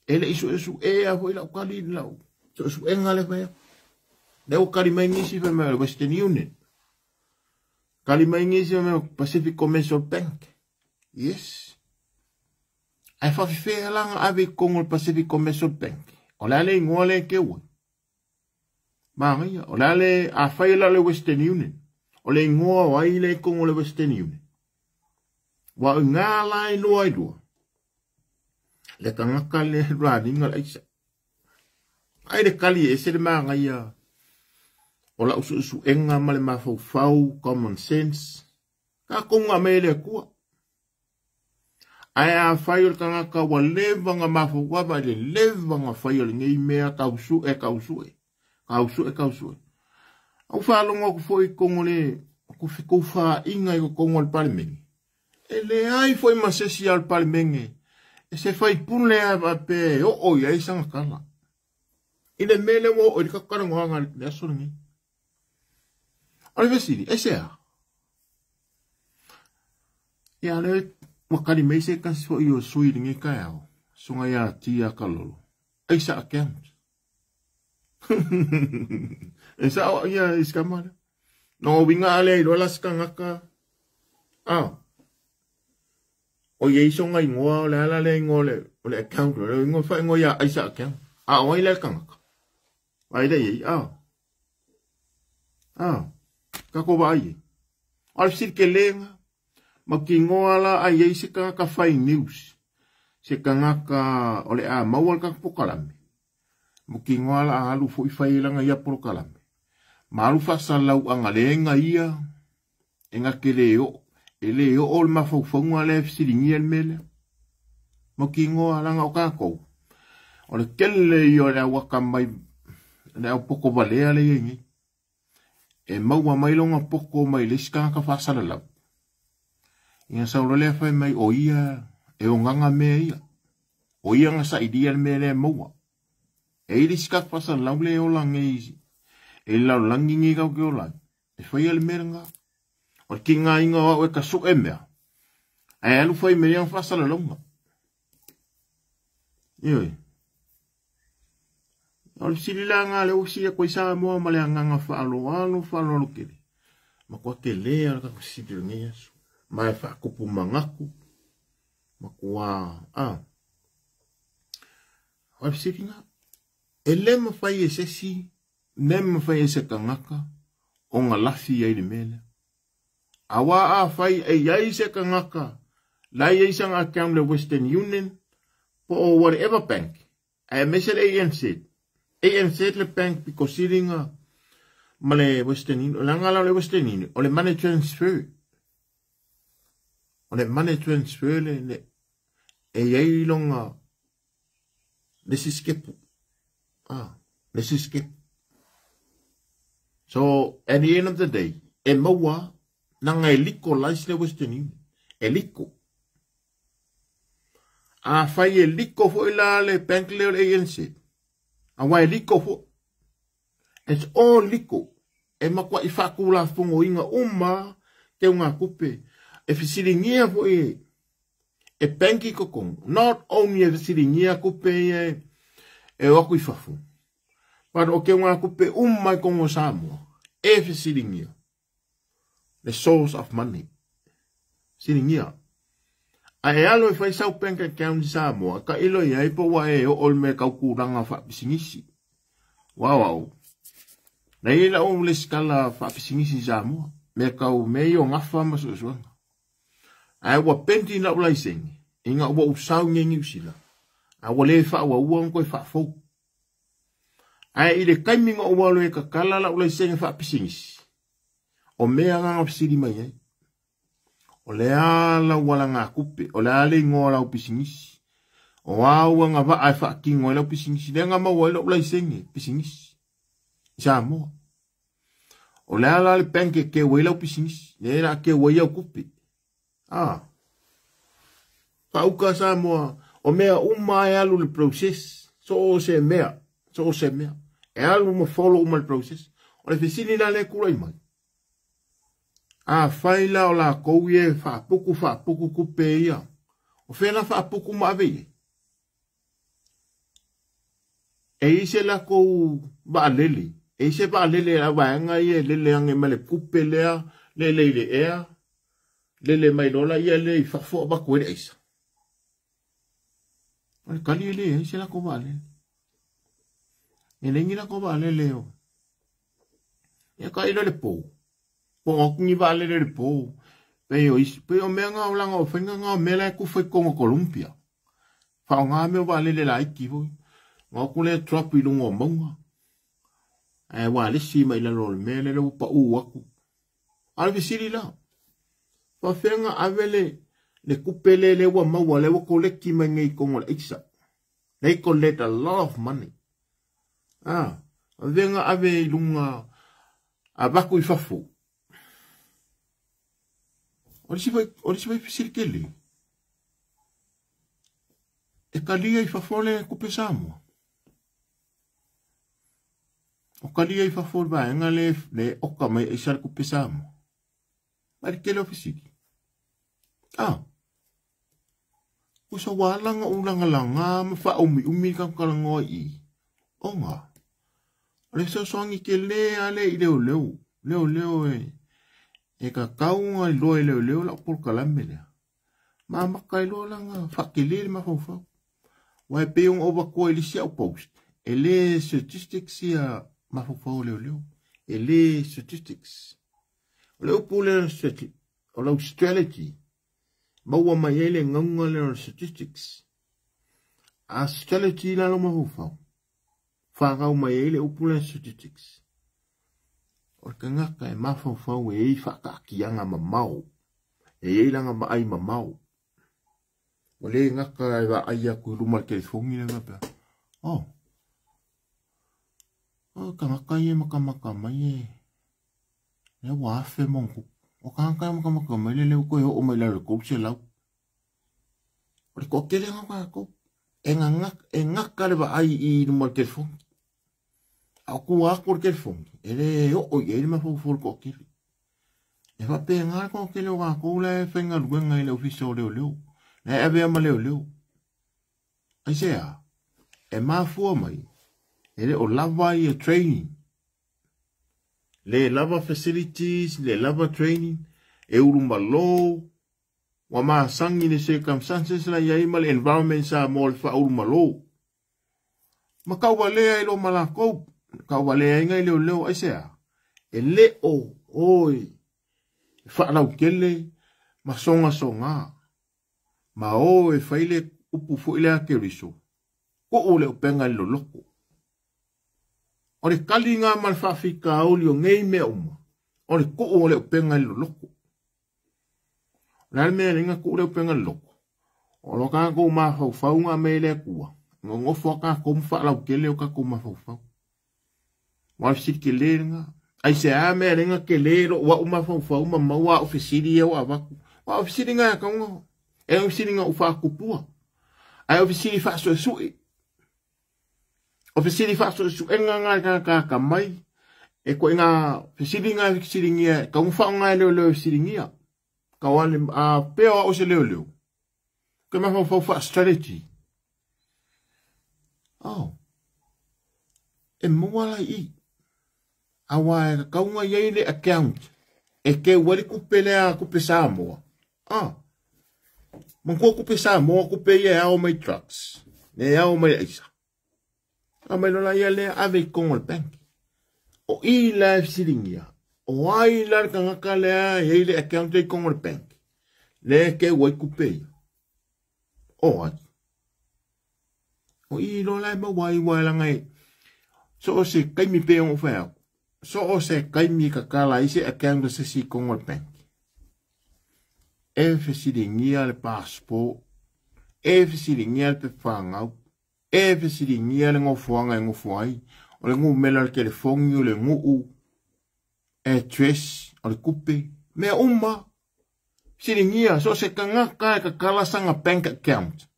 E le isu esu e a hoi lau kali lau. So esu e ngā le whaia. Le o kali mai ngisi whaia mai Western Union. Kali mai ngisi whaia mai Pacific Commercial Bank. Yes. Ai whawhiwhea langa ave kongo Pacific Commercial Bank. O le ale ingoa le ke ua. Maria. O le ale a whaia la le Western Union. O le ingoa o ai le kongo le Western Union. Wa ngā lai noa i lua. Le kangaka le raninga le aisa. Ai le kali e se le maangaia. O la usu usu enga ma le mawhauwhau, common sense. Ka konga me le kua. Ai a whai o le kangaka wa lewa ngā mawhauwhau, le lewa ngā whai o le ngei mea kausu e kausu e. Kausu e kausu e. Au whalonga ku fo i kongo le Kufikufaaiga i totonu o le Palemene, e leai foi ma se isi a le Palemene e se faipule lava faapea e oo i ai sana tala i le mea lea ua oo i le tatou talanoaga i le aso lenei. O le fesili, aisea? Ia lea ua tali mai se tasi foi o sui i lenei taeao, susuga ia Tia Kalolo, aisa account. E sao ia i sikama lea. No uiga a lea iloa la se tagata. Ah. O iai sona igoa o le ala lea igoa o le account o le igoa faaigoa ia Aisa account. A o ai lea tagata? Ai lea iai. Ah. Ah. Kako vaai ai. O le fesili kelega ma kinoa la a iai se tagata fai news. Se tagata o le a maua le tatou polokalame. Ma kinoa la a alu foi fai lana ia polokalame. Ma alu faasalalauaga le ga ia e na te le oo e le oo le mafaufauga lea e fesiligia le mea lea. Ma kinoa lana o tatou. O le tele ia o le au atamai le au poto valea lea e i ai nei. E maua mai lona poto mai le isi tagata faasalalau. Ina sau loa lea fai mai o ia e ogaga mea ia. O ia na sailia le mea lea e maua. E i le isi tagata faasalalau lea e ola nei e le lalolagi nei tatou te ola ai. E faia le mea lena. O le tigaina o au e tasuʻe mea, ae alu fai mai ia faasalalauga. Ioe. O le fesili la lena lea ua fesili atu ai Samoa ma le agaga faaaloalo, faaaloalo tele. Matua tele lava le tatou fesili o lenei aso. Ma e faatupu manatu, matua, a. O le fesili lena, e le mafai e se isi, le mafai e se tagata ona lafi ai le mea lea. Aua afai e i ai se tagata la e i ai sana account le Western Union po o whatever bank, aemaise le ANZ. ANZ le bank pito sili na ma le Western Union. O le aga la o le Western Union, o le money transfer. O le money transfer le, le e i ai lona le isi sikepu. Ah, le isi sikepu. So, at the end of the day, e maua nanga e liko lais le Western Union. E liko. A fai e liko foi la le bank le o le ANC. Aua e liko foi. It's all liko. E makuaʻi faatulafonoina uma teugakupe. E fesiligia foi e bank i totonu. Not only e fesiligia kupe ia e o atu i fafo. But o teugakupe uma i totonu o Samoa. E fesiligia. The source of money. Fesiligia. A e alo e fai sau bank account i Samoa, ka ilo iai po ua e oo le mea kau kulaga faapisinisi. Wow, wow. Na i ai lau lesikala faapisinisi i Samoa, mea kau mea ia o gafa ma suesuega. Ae ua pending lau laisene, ina ua ou sau nei Niu Sila, a ua le faaauaua ona toe faafou. Ae i le taimi na ou alo ai e tatala lau laisene faapisinisi, o mea na na fesili mai ai, O le a lau alagatupe, o le a le igoa o lau pisinisi, o a au agavaa e faatino ai lau pisinisi, lea na maua ai lou laisene pisinisi i Samoa. O le a la le bank e keu ai lau pisinisi, lea la keu ai au tupe. Ah, faauka Samoa, o mea uma e alu le process, so o se mea, so o se mea. E alu ma follow uma le process. O le fesili la lea e tulai mai, Afai la o lakou ia e faapuku faapuku kupe ia, o fea la faapuku ma ave i ai? E i ai se lakou vaalele, e i ai se vaalele a vaega ia e lele ane ma le kupe lea, lele i le ea, lele mai loa laia lea i fafo avatu ai le aisa. O le kali e leai se lakou vaalele. E leai ni lakou vaalele o. Ia ka ilo le pou. Po o atu ni vaalele le pou. Pei o isi, pei o mea nga o langa o whainga nga o mea la e kufa i kongo Columbia. Whaonga mea o vaalele laiti foi. Nga o kule drop i lunga o maunga. Ae walesi mai lalo o le mea lele ua pau atu. A o le fesili la, faafefea na ave le, le kupe le le ua maua le ua koleki mai nei i kongo le aisa. They collect a lot of money. Ah, faafefea na ave i lunga avatu i fafo. O le isi foi fesili tele, e talia i fafo le tupe Samoa. O talia i fafo le vaega le oka mai aisa le tupe Samoa. Ma le tele o fesili. Ah, usa wala nga ulanga ma fa umi umi ka kalangoi i. Onga. O le fesoasoani tele ale i leoleo. Leoleo e. E ka kaunga i loa i leoleo la polokalame lea. Ma maka i loa langa whakele le mafaufau. Wa e pe o vakoa i lisi au post. E le statistics ia mafaufau leoleo. E le statistics. O le upu le o lau strategy. Maua mai ai le ngaunga le o statistics. A strategy la lo mafaufau. Whakau mai ai le upu le statistics. O le kangaka e mafaufau e ei whakaakianga mamao. E ei langa maai mamao. O le ngaka e wa ai aku i luma le telefongi le ngapea. Oh. O kangaka i e makamaka mai e. Le wa afe mongu. O kangaka e makamaka mai le leo koe o mai la le kou se lau. O le kokele ngaka kou. E ngaka le wa ai i luma le telefongi. A ku aku le telefongi. E le o i e le mafaufau le kokele. E whape ngā kokele o kākou le whenga luenga i le ofisa o leo leo. Le ave ama leo leo. Ai sea, e mafua mai, e le o lava i a training. Le lava facilities, le lava training, e uru malo, wa masangi le circumstances la iai ma le environment sa mo le wha uru malo. Ma kau walea i lo malakou, kau walea inga i leo leo, ai sea, e le o, oi, wha kele, ma songa songa. Ma o e whaile upu fo ile a keriso. Ko o le upenga i loloko. O le kali ngā ma le whawhika auli o ngei mea uma. O le ko o le upenga i loloko. O le mea lenga ko o le upenga i loloko. O lo ka kou mafaufau ngā me le kua. Ngongofo ka kou mwhaalau kele o ka kou mafaufau. Wa fisili ke le nga. Ai se a mea lenga ke le lo wa umafaufau ma maua o fisili e o awaku. Wa o fisili ngā kaunga. E o fisili ngā u whakupua. Ai o fisili whaasuesue. O fisili whaasuesue ngā ngā ngā ka mai. E koe ngā fisili ngā fisili ngia. Ka ngwha ngā leo leo fisili ngia. Ka wale a peo a o se leo leo. Koe mafaufau wha strategy. Oh. E mua lai i. Awa e kaunga iei le account. E ke wali kupe lea kupe Samoa. Ah. Mangkua kupe Samoa kupe ia ao mai trucks. Ne ao mai aisa. A mai lola ia lea ave i kongo le bank. O i la fisilingia. O ai la le kangaka lea iei le account i kongo le bank. Le ke wai kupe ia. O ai. O i lola e mawai wai langa e. So o se kaimi pe o whea. So o se kaimi kakala i se account se si kongo le bank. E fesilingia le passport, e fesilingia le pewhangau, e fesilingia le ngofuanga e ngofuai, o le ngumela le telefongi, o le nguu, address, o le kupe, mea uma, fesilingia, so se kangaka e kakala sanga bank account,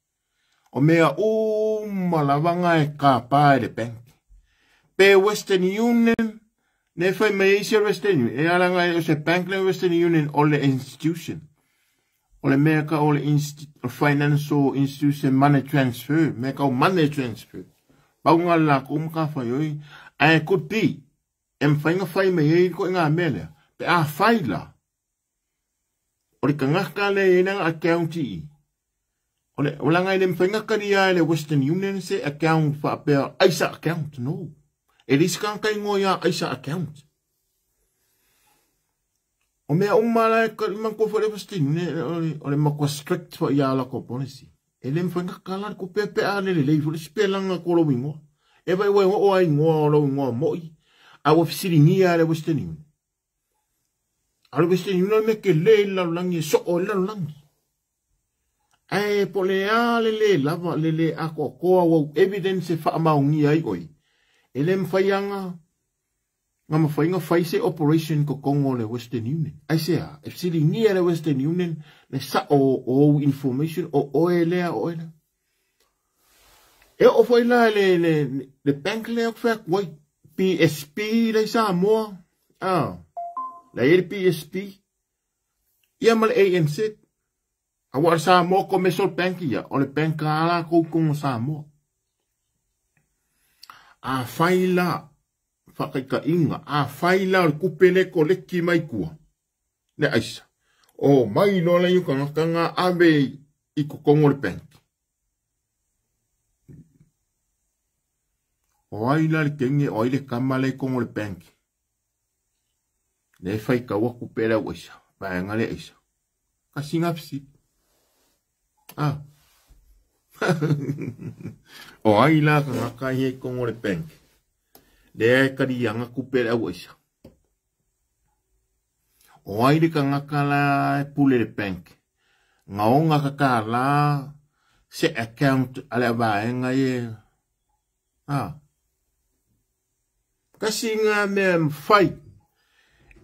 o mea uma lavanga e kapa e le bank. Pe Western Union, ne whai mai eisi Western Union, e alanga e o se bank le Western Union o le institution. O le mea ka o le financial institution money transfer. Mea ka o money transfer. Paunga la ko umka whai oi. Ae could be. E mwhainga whai me ei ko ngā mea lea. Pe a whai la. O le kangaka le e nanga account i. O le langa i le mwhainga kari a le Western Union se account whaapea Aisa account. No. E lisi kanga kai ngoia Aisa account. O mea uma la e manko fo le Western Union, o le makua strict fo ia ala ko policy. E le mwhainga kala ko pepe a le lei fo le spelanga ko lo ingoa. E vai wai o ai ngoa o lo ingoa moi. A wa fisilingia le Western Union. A le Western Union me ke le lalulangi e so o lalulangi. E po le a le le lava le le a ko koa wau evidence e whaamaungia ai oi. E le mwhaianga Nga mafai nga fai se operation ko kongo le Western Union. Ai se a, e fesiligia le Western Union le sa'o o ou information o oe lea o oe lea. E oo foi la le, le, le bank lea ku fai atu ai, PSP lea i Samoa, ah, la i ai le PSP, ia ma le ANZ. Aua o le Samoa Commercial Bank ia, o le bank a lakou i totonu o Samoa. Afai la, faataitaiga, afai la o le tupe lea e koleki mai tua, le aisa, omai loa la i tagata na ave i totonu o le bank. O ai la le kenge, o ai le kama lea i totonu o le bank? Lea e faitau atu pea le au aisa, vaega lea aisa. Kasi ngā fesili. Ah. O ai la tagata ia i totonu o le bank? Lea e kaliaga tupe le au aisa. O ai le tagata la e pule le bank? Gaoga ka tālā se account a le vaega ia. Ah. Kasi ngā mea e mafai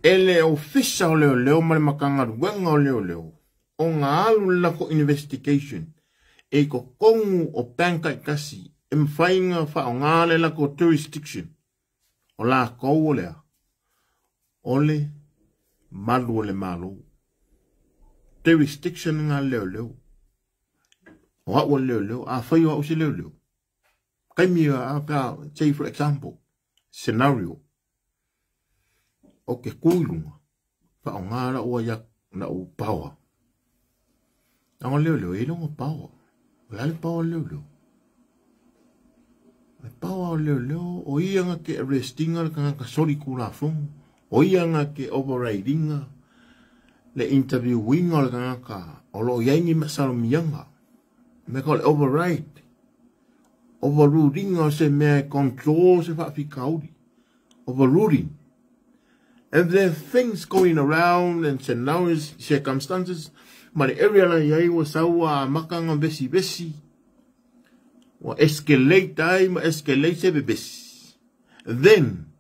e le Ofisa o Leoleo ma le Matagaluega o Leoleo o ngā alu le lako investigation e i totonu o bank taitasi e mafai nga whaonga le lako jurisdiction o lakou o lea o le malu o le Malo. Jurisdiction ngā leoleo. O au o le leoleo, a whai o au se leoleo. Kaimi a pea, say for example, scenario, o ke kū i lunga, whaonga la ua ia na u power. Anga leoleo, e longa power. O la le power leoleo. Le power o leoleo, o ia nga ke arrestinga le kangaka soli kulafono, o ia nga ke overridinga, le interviewinga o le kangaka, o lo iai ni masalomianga. Me ka o le override, overrulinga o se mea e control se faafitauli. Overruling. If there are things going around and scenarios, circumstances, ma le area la iai ua sau ua amata nga vesivesi, ua escalate ai ma escalate se vevesi. Then,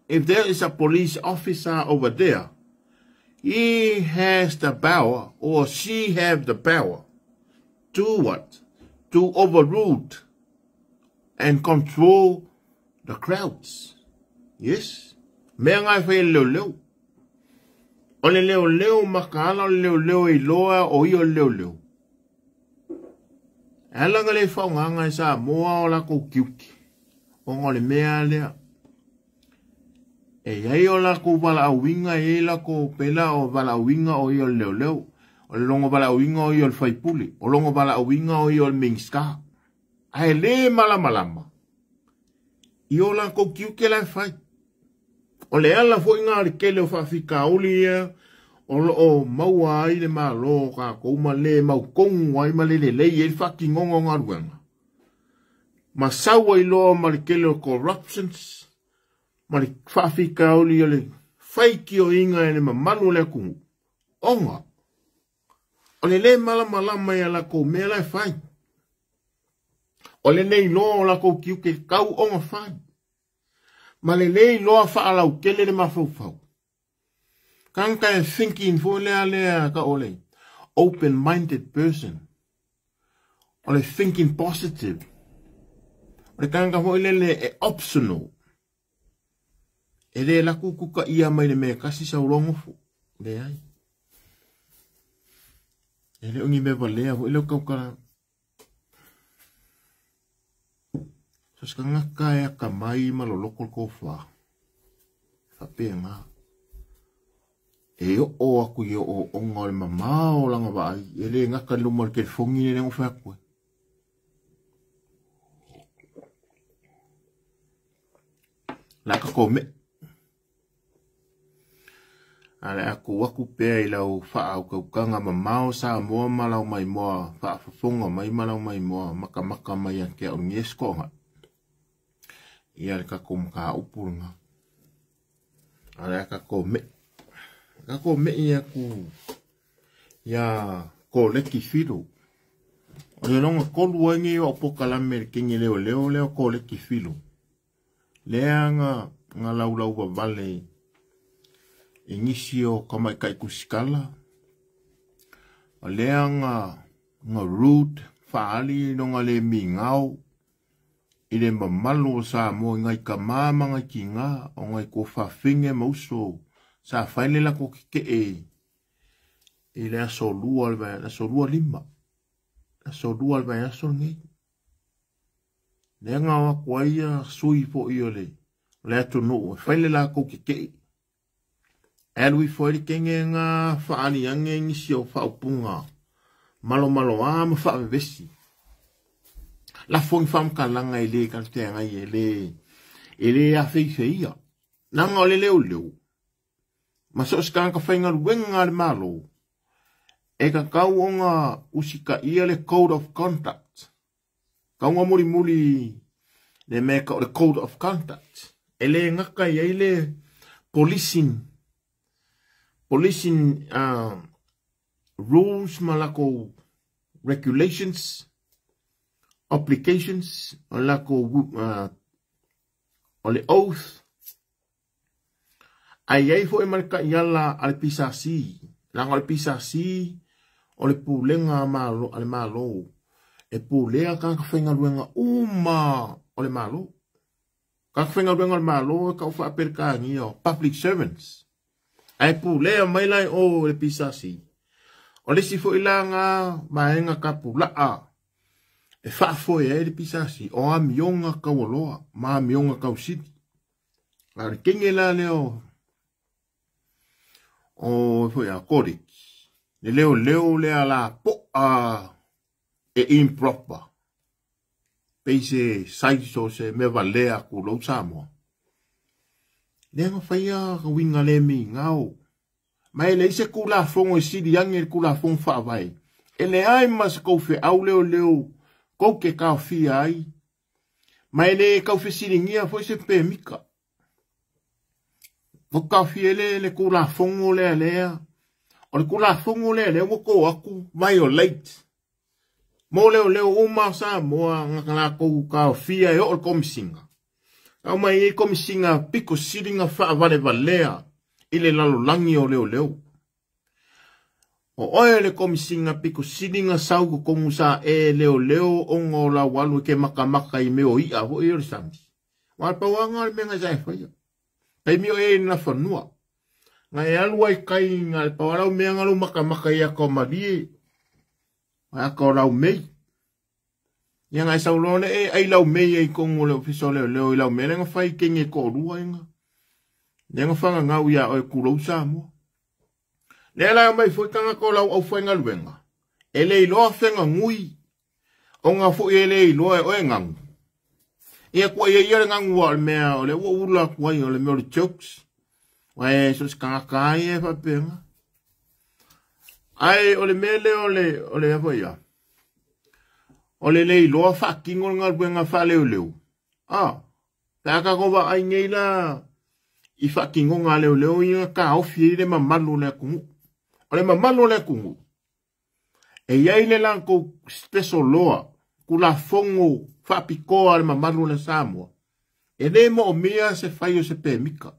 if there is a police officer over there, he has the power or she have the power to what? To overrule and control the crowds. Yes. Mea nga e whai e leoleo. O le leoleo makaala o le leoleo e iloa o ia o le leoleo. E ala nga le whaonganga e Samoa o lakou kiuki. Ona o le mea lea. E iai o lakou valaauina, e iai lakou pela o valaauina o ia o le leoleo. O le logo valaauina o ia o le faipule. O logo valaauina o ia o le Minista. Ae le malamalama i o lakou tiute la e fai. O le ala foi nga le tele o faafitauli ia o loo maua ai le Malo o tatou ma le mautonu ai ma le lelei ai le faatinoga o galuega. Ma sau ai loa ma le tele o corruptions ma le faafitauli o le faitioina e le mamalu o le atunuu ona o le le malamalama ia lakou mea la e fai. O le le iloa o lakou tiute tau ona fai ma le le iloa faalautele le mafaufau. Tagata e thinking foi lea lea ka o le open minded person. O le thinking positive. O le tagata foi lele e optional. E le laku kuka ia mai le mea kasi sau loa nofo. Leai. E le o ni mea valea foi leo kaukala. So se tagata e akamai ma loloko le tofa. Faapena. E oo aku i ooonga o le mamao o lana vaai, e le gata i luma o le telefoni lea na fai atu ai. La ka ko me. A le aku aku pea i lau whaaukaukanga mamao Samoa ma lau maimoa whaafafonga mai ma lau maimoa makamaka mai a ke au ngeskoanga. Ia le kako maka upu langa. A le kako me. Kako me ia ku ia ko leki filo. O le longa kolu ai nei o pokalame le kenge leo leo leo ko leki filo. Lea nga na laulau vavale i nisi o tamaitai tusikala, o lea na rude faaali lona le migao i le mamalu o Samoa i nai tama ma nai tina o nai tuafafine ma uso sa fai le latou tetee i le aso 2 aso 25, aso 2 o le vaiaso lenei. Lea na o atu ai ia sui foi o le atunuu e fai le latou tetee. E alu ifo ai le kene na faaali ane nisi o faaupuga malomaloa ma faavevesi. Lafo ni faamatalaga e le talafeagai e le afeifeia. Leaga o le leoleo ma so o se tagata faigaluega a le Malo, e tatau ona usitaia le Code of Conduct. Tau na mulimuli le mea o le Code of Conduct. E le gata i ai le policing rules ma lakou regulations, obligations, o lakou o le oath. Ae i ai foi ma le taiala a le PSC. Leaga o le PSC o le pulega a le Malo e pulea tagata faigaluega uma o le Malo. Tagata faigaluega o le Malo e tau faapeletania o public servants. Ae pulea mai la i o le PSC. O le isi foi la na vaega tapulaa e faafoe ai le PSC o amioga taualoa ma amioga tausili. A o le kene la lea o foi a Koriki, le leoleo lea lapoa e improper. Pei se size o se mea valea tulou Samoa. Lea na faia uiga le migao. Ma e leai se Tulafono e sili ane le Tulafono Faavae. E leai ma se tou feau leoleo tou te taofia ai. Ma e le tau fesiligia foi se pemika. Tou te taofia ai le Tulafono lea lea. O le Tulafono lea lea ua to atu violate. Mo leoleo uma o Samoa na latou taofia e oo le Komisiga. Tau mai ai Komisiga pito sili na faavalevalea i le lalolagi o leoleo. O oe le Komisiga pito sili na sau totonu sa e leoleo ona o lau alu e ke makamaka i mea o i'a foi o le sami. Aua le pauaga o le mea na sa e faia. Taimi o e i na fanua. Na e alu ai kai na le pau lau mea na lau makamaka i aka o malie. Aka o lau mei. Ia ngai sau loa le e ai lau mei ai kongo le ofisa o leoleo i lau mea le nga fai kenge ko lua inga. Le nga whanga ngau ia oe kulou Samoa. Le la mai foi tanga ko lau au whaingaluenga. E le iloa whenga ngui. O ngā foi e le iloa e oe ngangu. Ia kua ia ia le ngangu wa o le mea o le ua ula kua ia o le mea o le jokes. Wa e so se kangaka ai e whapenga. Ai o le mea le o le awa ia. O le le iloa whakingo le ngaluenga whaleoleo. Ah, pe aka ko wa ai nei la i whakingo ngā leoleo i ngā ka ofi i le mamalu le akungu. O le mamalu le akungu. E iai le lankou special loa, kula fongo whapikoa le mamalu le Samoa. E le mo o mea se whai o se pemika.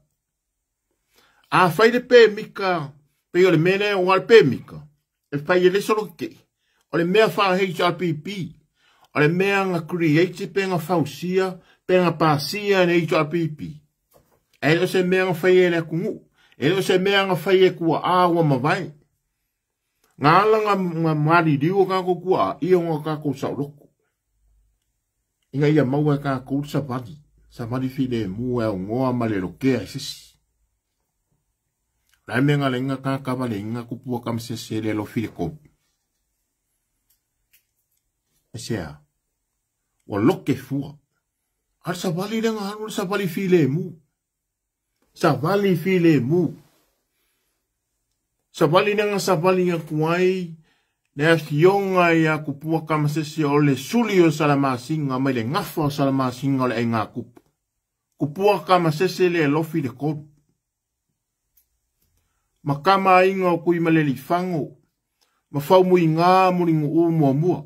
A whai le pemika, pe o le mele o al pemika. E whai e le solo ke. O le mea wha HRPP. O le mea nga create pe nga fausia, pe nga pasia ne HRPP. E le o se mea nga whai e le akungu. E le o se mea nga whai e kua a ua mawai. Ngā ala ngā maririu o kākou kua a ia o ngā kākou saoloko. Inga ia maua e kākou savali. Savali file mua e o ngoa ma le lokea e sisi. Lai mea ngā le inga kākava le inga kupua kamasese le lo file kopu. E sea, ua loke fua. A le savali le ngā alu le savali file mu. Savali file mu. Savali le ngā savali ngā kuai, le afionga ia kupua kamasese o le suli o salamasinga mai le ngafa o salamasinga o le ai ngā kupu. Kupua kamasese le lofi le koru. Makama inga o kui maleli fango, ma fau mui ngā muringu u mua mua.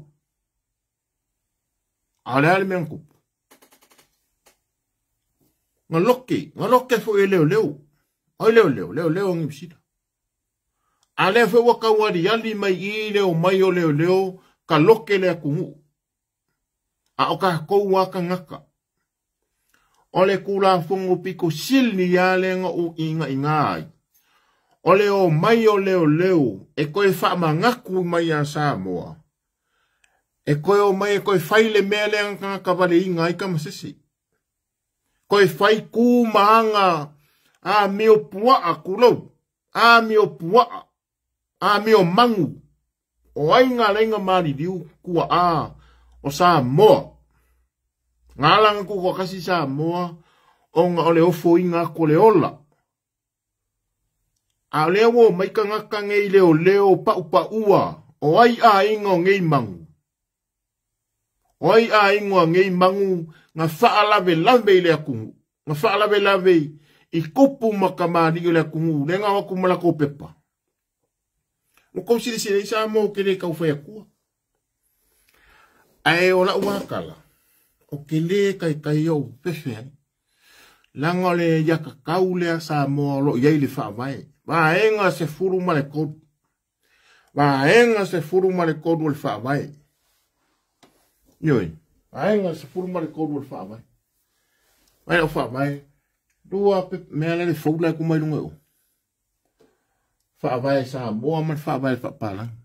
A le ale mea kupu. Nga loke, nga loke foi e leoleo. Ai leoleo, leoleo Niu Sila. A lea foi ua taualiali mai i i le omai o leoleo ka loke le atunuu. A o tatou lava tagata. O le Tulafono pito sili lava lea na ou inaina ai, o le omai o leoleo e toe faamanatu mai ia Samoa, e toe omai e toe fai le mea lea na tagata valeina ai tamasese. Toe fai tu ma aga amio puaa, tulou, amio puaa, amio manu, o ai nga alai na maliliu tuaa o Samoa. Nga ala na tutoatasi Samoa ona o le ofoina atu o le ola. A o lea ua omai tagata nei leoleo paʻupaʻua o ai aiga o nei manu. O ai aiga o nei manu na faalavelave i le atunuu, na faalavelave i tupu ma kamali'i o le atunuu, lea na o atu ma latou pepa. Ua tou silasila i Samoa ou te le tau fai atua. Ae o lau atala, o te le taitai ou fefe ai. Leaga o le aiatatau lea Samoa o lo o i ai le faavae. Vaega 13. Vaega 13 o le faavae. Ioe, vaega 13 o le faavae. Vai lau faavae, lua mea la le foula e kuma i luga i o. Faavae Samoa ma le faavae faapalagi.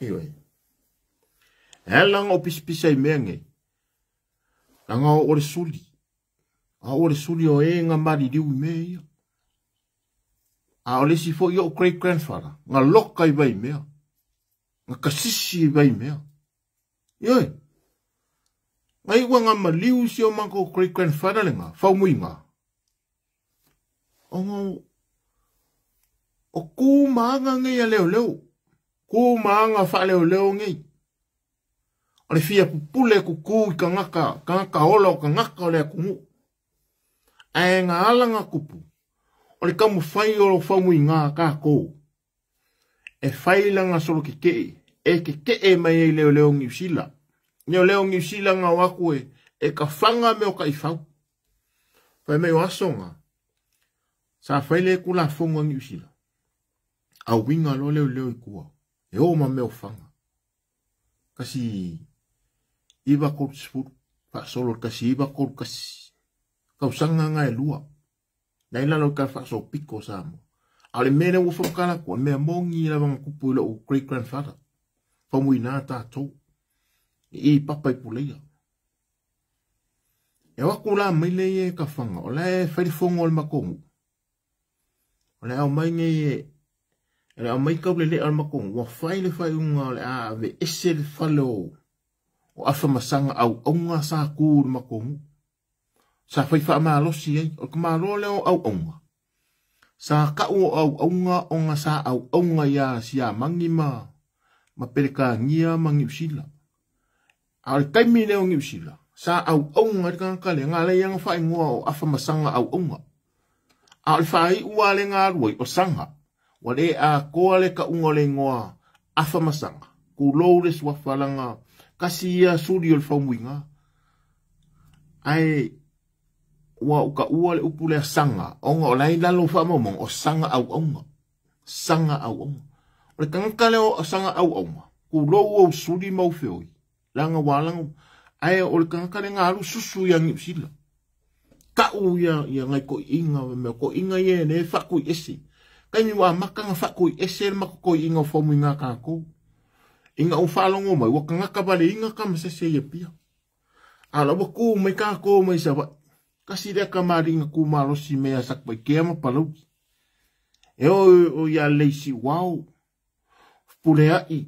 Ioe. E ala ona ou pisapisa i mea nei, leaga o le suli. A o le suli o e na maliliu i mea ia. A o le isi foi o'u great grandfather, na loka i Vaimea, na kasisi i Vaimea. Ioe. Ngai ua nga maliu si o matou great grandfather lenga, faumuiga. Ona o ku ma aga nei a leoleo, ku ma aga faaleoleo nei. O le fia pupule kuku i tagata, tagata ola o tagata o le atunuu. Ae na ala na tupu, o le taumafai o faumuiga a tatou e fai lana solo kekeʻe, e kekeʻe mai ai leoleo Niu Sila. Leoleo Niu Sila na o atu e, e ka faga me o taifau. Fai mai o aso na, sa fai le Tulafono a Niu Sila, a uiga loa leoleo i tua, e o ma mea o faga. 1930, faasolo i le 1931, tausaga na e lua. Na i lalo i ka faasopiko o Samoa. A o le mea lea ua faukala atu, o le mea moni lava na tupu i lou great grandfather. Faumuina tatou. I i papa i Puleia. E o atu la mai lea e ka faga, o la e fai le fono o le matou nuu. O le ao mai nei e, o le ao mai taulelea o le matou nuu, ua fai le faaiuga o le a aveese le fale o, o Afamasaga auauna sa tu i le matou nuu. Sa fai faamalosi ai, o le tamaloa lea o auauna. Sa kau o auauna ona sa auauna iā Siamani ma, ma Peretania ma Niu Sila. A o le taimi lea o Niu Sila, sa auauna ai le tagata lea, na ala ai ona faaigoa o Afamasaga auauna. A o le faaiu lava lea na alu ai, o Saga. Ua le atoa le tauga o le igoa Afamasaga, tulou le suafa leaga tasi ia suli o le faumuiga. Ae ua ou taua le upu lea Saga ona o la e i lalo o faamaumauga o Saga auauna. Saga auauna. O le tagata lea o Saga auauna, tulou ou suli ma ou feoi, leaga ua ala ona, ae o le tagata lea na alu susu ia Niu Sila. Tau ia, ia nai toeaiina, mea toeaiina ia e le faatuiese. Taimi ua amata ona faatuiese le matou toeaiina o faumuiga a tatou. Ina ua faalogo mai, ua tagata valeina tamasese i Apia. A o la ua tu mai tatou mai Savaii. Tasi lea kamali'i na tu malosi mai ia Satupaitea ma Palauli. E oo o ia Leisiuao, Fepuleai,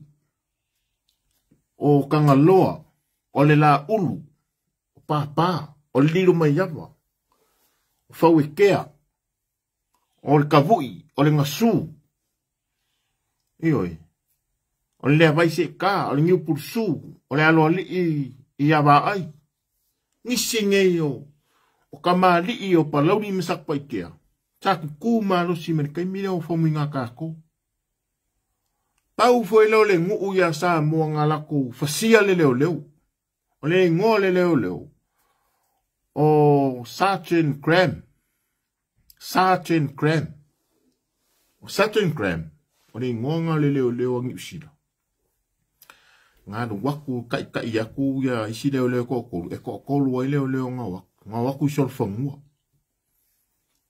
o Tagaloa, o le Laulu, o Pāpā, o le Lilomaiava, o Fauekea, o le Kavuʻi, o le Gasū, ioe, o le Leavaiseetā, o le Niupulusū, o le Aloalii i Avaai. Nisi nei o, o kamaliʻi o Palauli ma Satupaitea, sa tutū malosi mai le taimi lea o faumuiga tatou. Pau foi lea o le nuu ia Samoa na latou fasia le leoleo. O le igoa o le leoleo, O Sergeant Graham, Sergeant Graham, o Sergeant Graham, o le igoa o le leoleo a Niu Sila. Nga alu aku taʻitaʻi aku ia isi leoleo e toatolu, e toatolu ai leoleo na o atu. Na o atu i solofanua.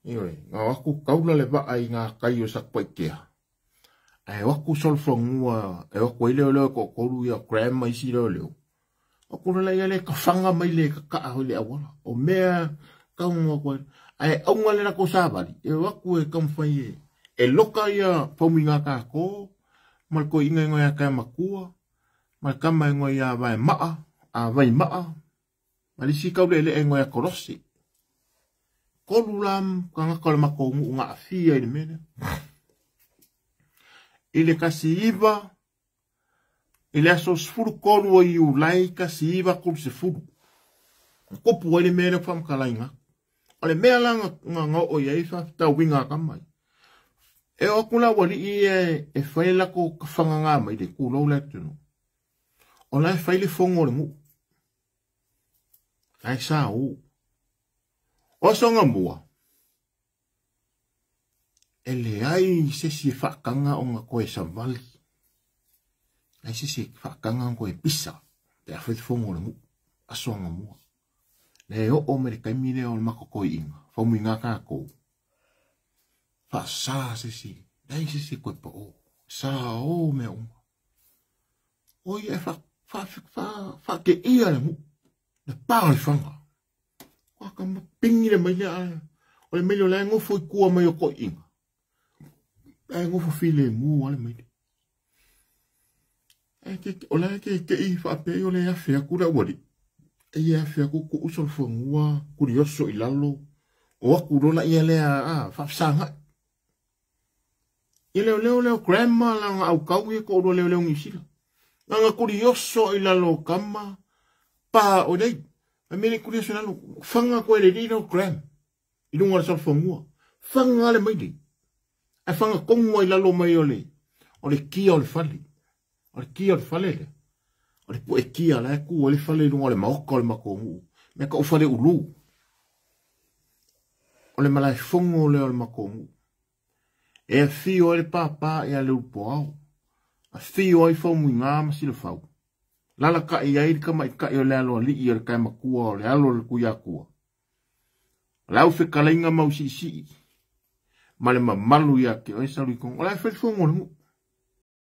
Ioe, na o atu taula le vaa i ngā kai o Satupaitea. Ae o atu solofanua, e o atu ai leoleo e toatolu ia Graham ma isi leoleo. O kula la ia le kawhanga mai le kakaa hoi le awala. O mea kaunga koe. Ae aunga le lako sāwali. E o atu e kamwhai e. E loka ia pauminga kako. Ma le koiinga ingoa ia kai makua. Ma le kama ingoa ia vai maa. A vai maa. Ma le isi kaule le ingoa ia korosi. Kolu la kangaka o le mako ngu ngā afia i le mele. I le kasi iwa. I le aso 13 o Iulai 1930. Kopu ai le mea lea whamakalainga. O le mea la nga o ia i whawhitauinga ka mai. E o aku la wali i e whai lako ka whanganga mai le kūlou le tunu. O la e whai le whongo le ngu. Ai sa o. O songa mua. E le ai se si whakanga o ngā koe savali. Ai se si whakanga o koe pisa. Te a whai whongo le ngu. Aso nga mua. Le o o mere kaimi lea o le makokoi inga. Whaumui ngā kākou. Wha sa se si. Nei se si koe pa o. Sa o mea uma. O ia e wha ke ia le ngu. Le pā o le whanga. Kwa ka mapingi le mai lea. O le mai leo le ngofo i kua mai o koi inga. Le ngofo file mu ale mai. E ke o le ke ke i wha pe o le awhea kura wari. E ia awhea ku ku usol whangua, kurioso i lalo. O aku rola ia lea a whafsanga. I leo leo leo grandma la nga au kau e ko leo leo ngisila. Nga kurioso i lalo kama pa o nei. A mele kurioso i lalo whanga koe le riro gram. I lunga le sol whangua. Whanga le maile. A whanga kongua i lalo mai o le. O le kia o le whale. O le kia o le whale le. O le po e kia la e ku o le whale i lunga o le maoka o le makongu. Mea ka o whale ulu. O le malai whongo le o le makongu. E a whio e le pāpā e a le upo au. A whio ai whaumui ngā masila whau. Lala ka i ai ka mai ka i o le alo ali i o le kai makua o le alo le kuia kua. Lau whekalainga mau si si. Ma le mamalu ia ke o e salu i kongo. O le whai whongo le ngu.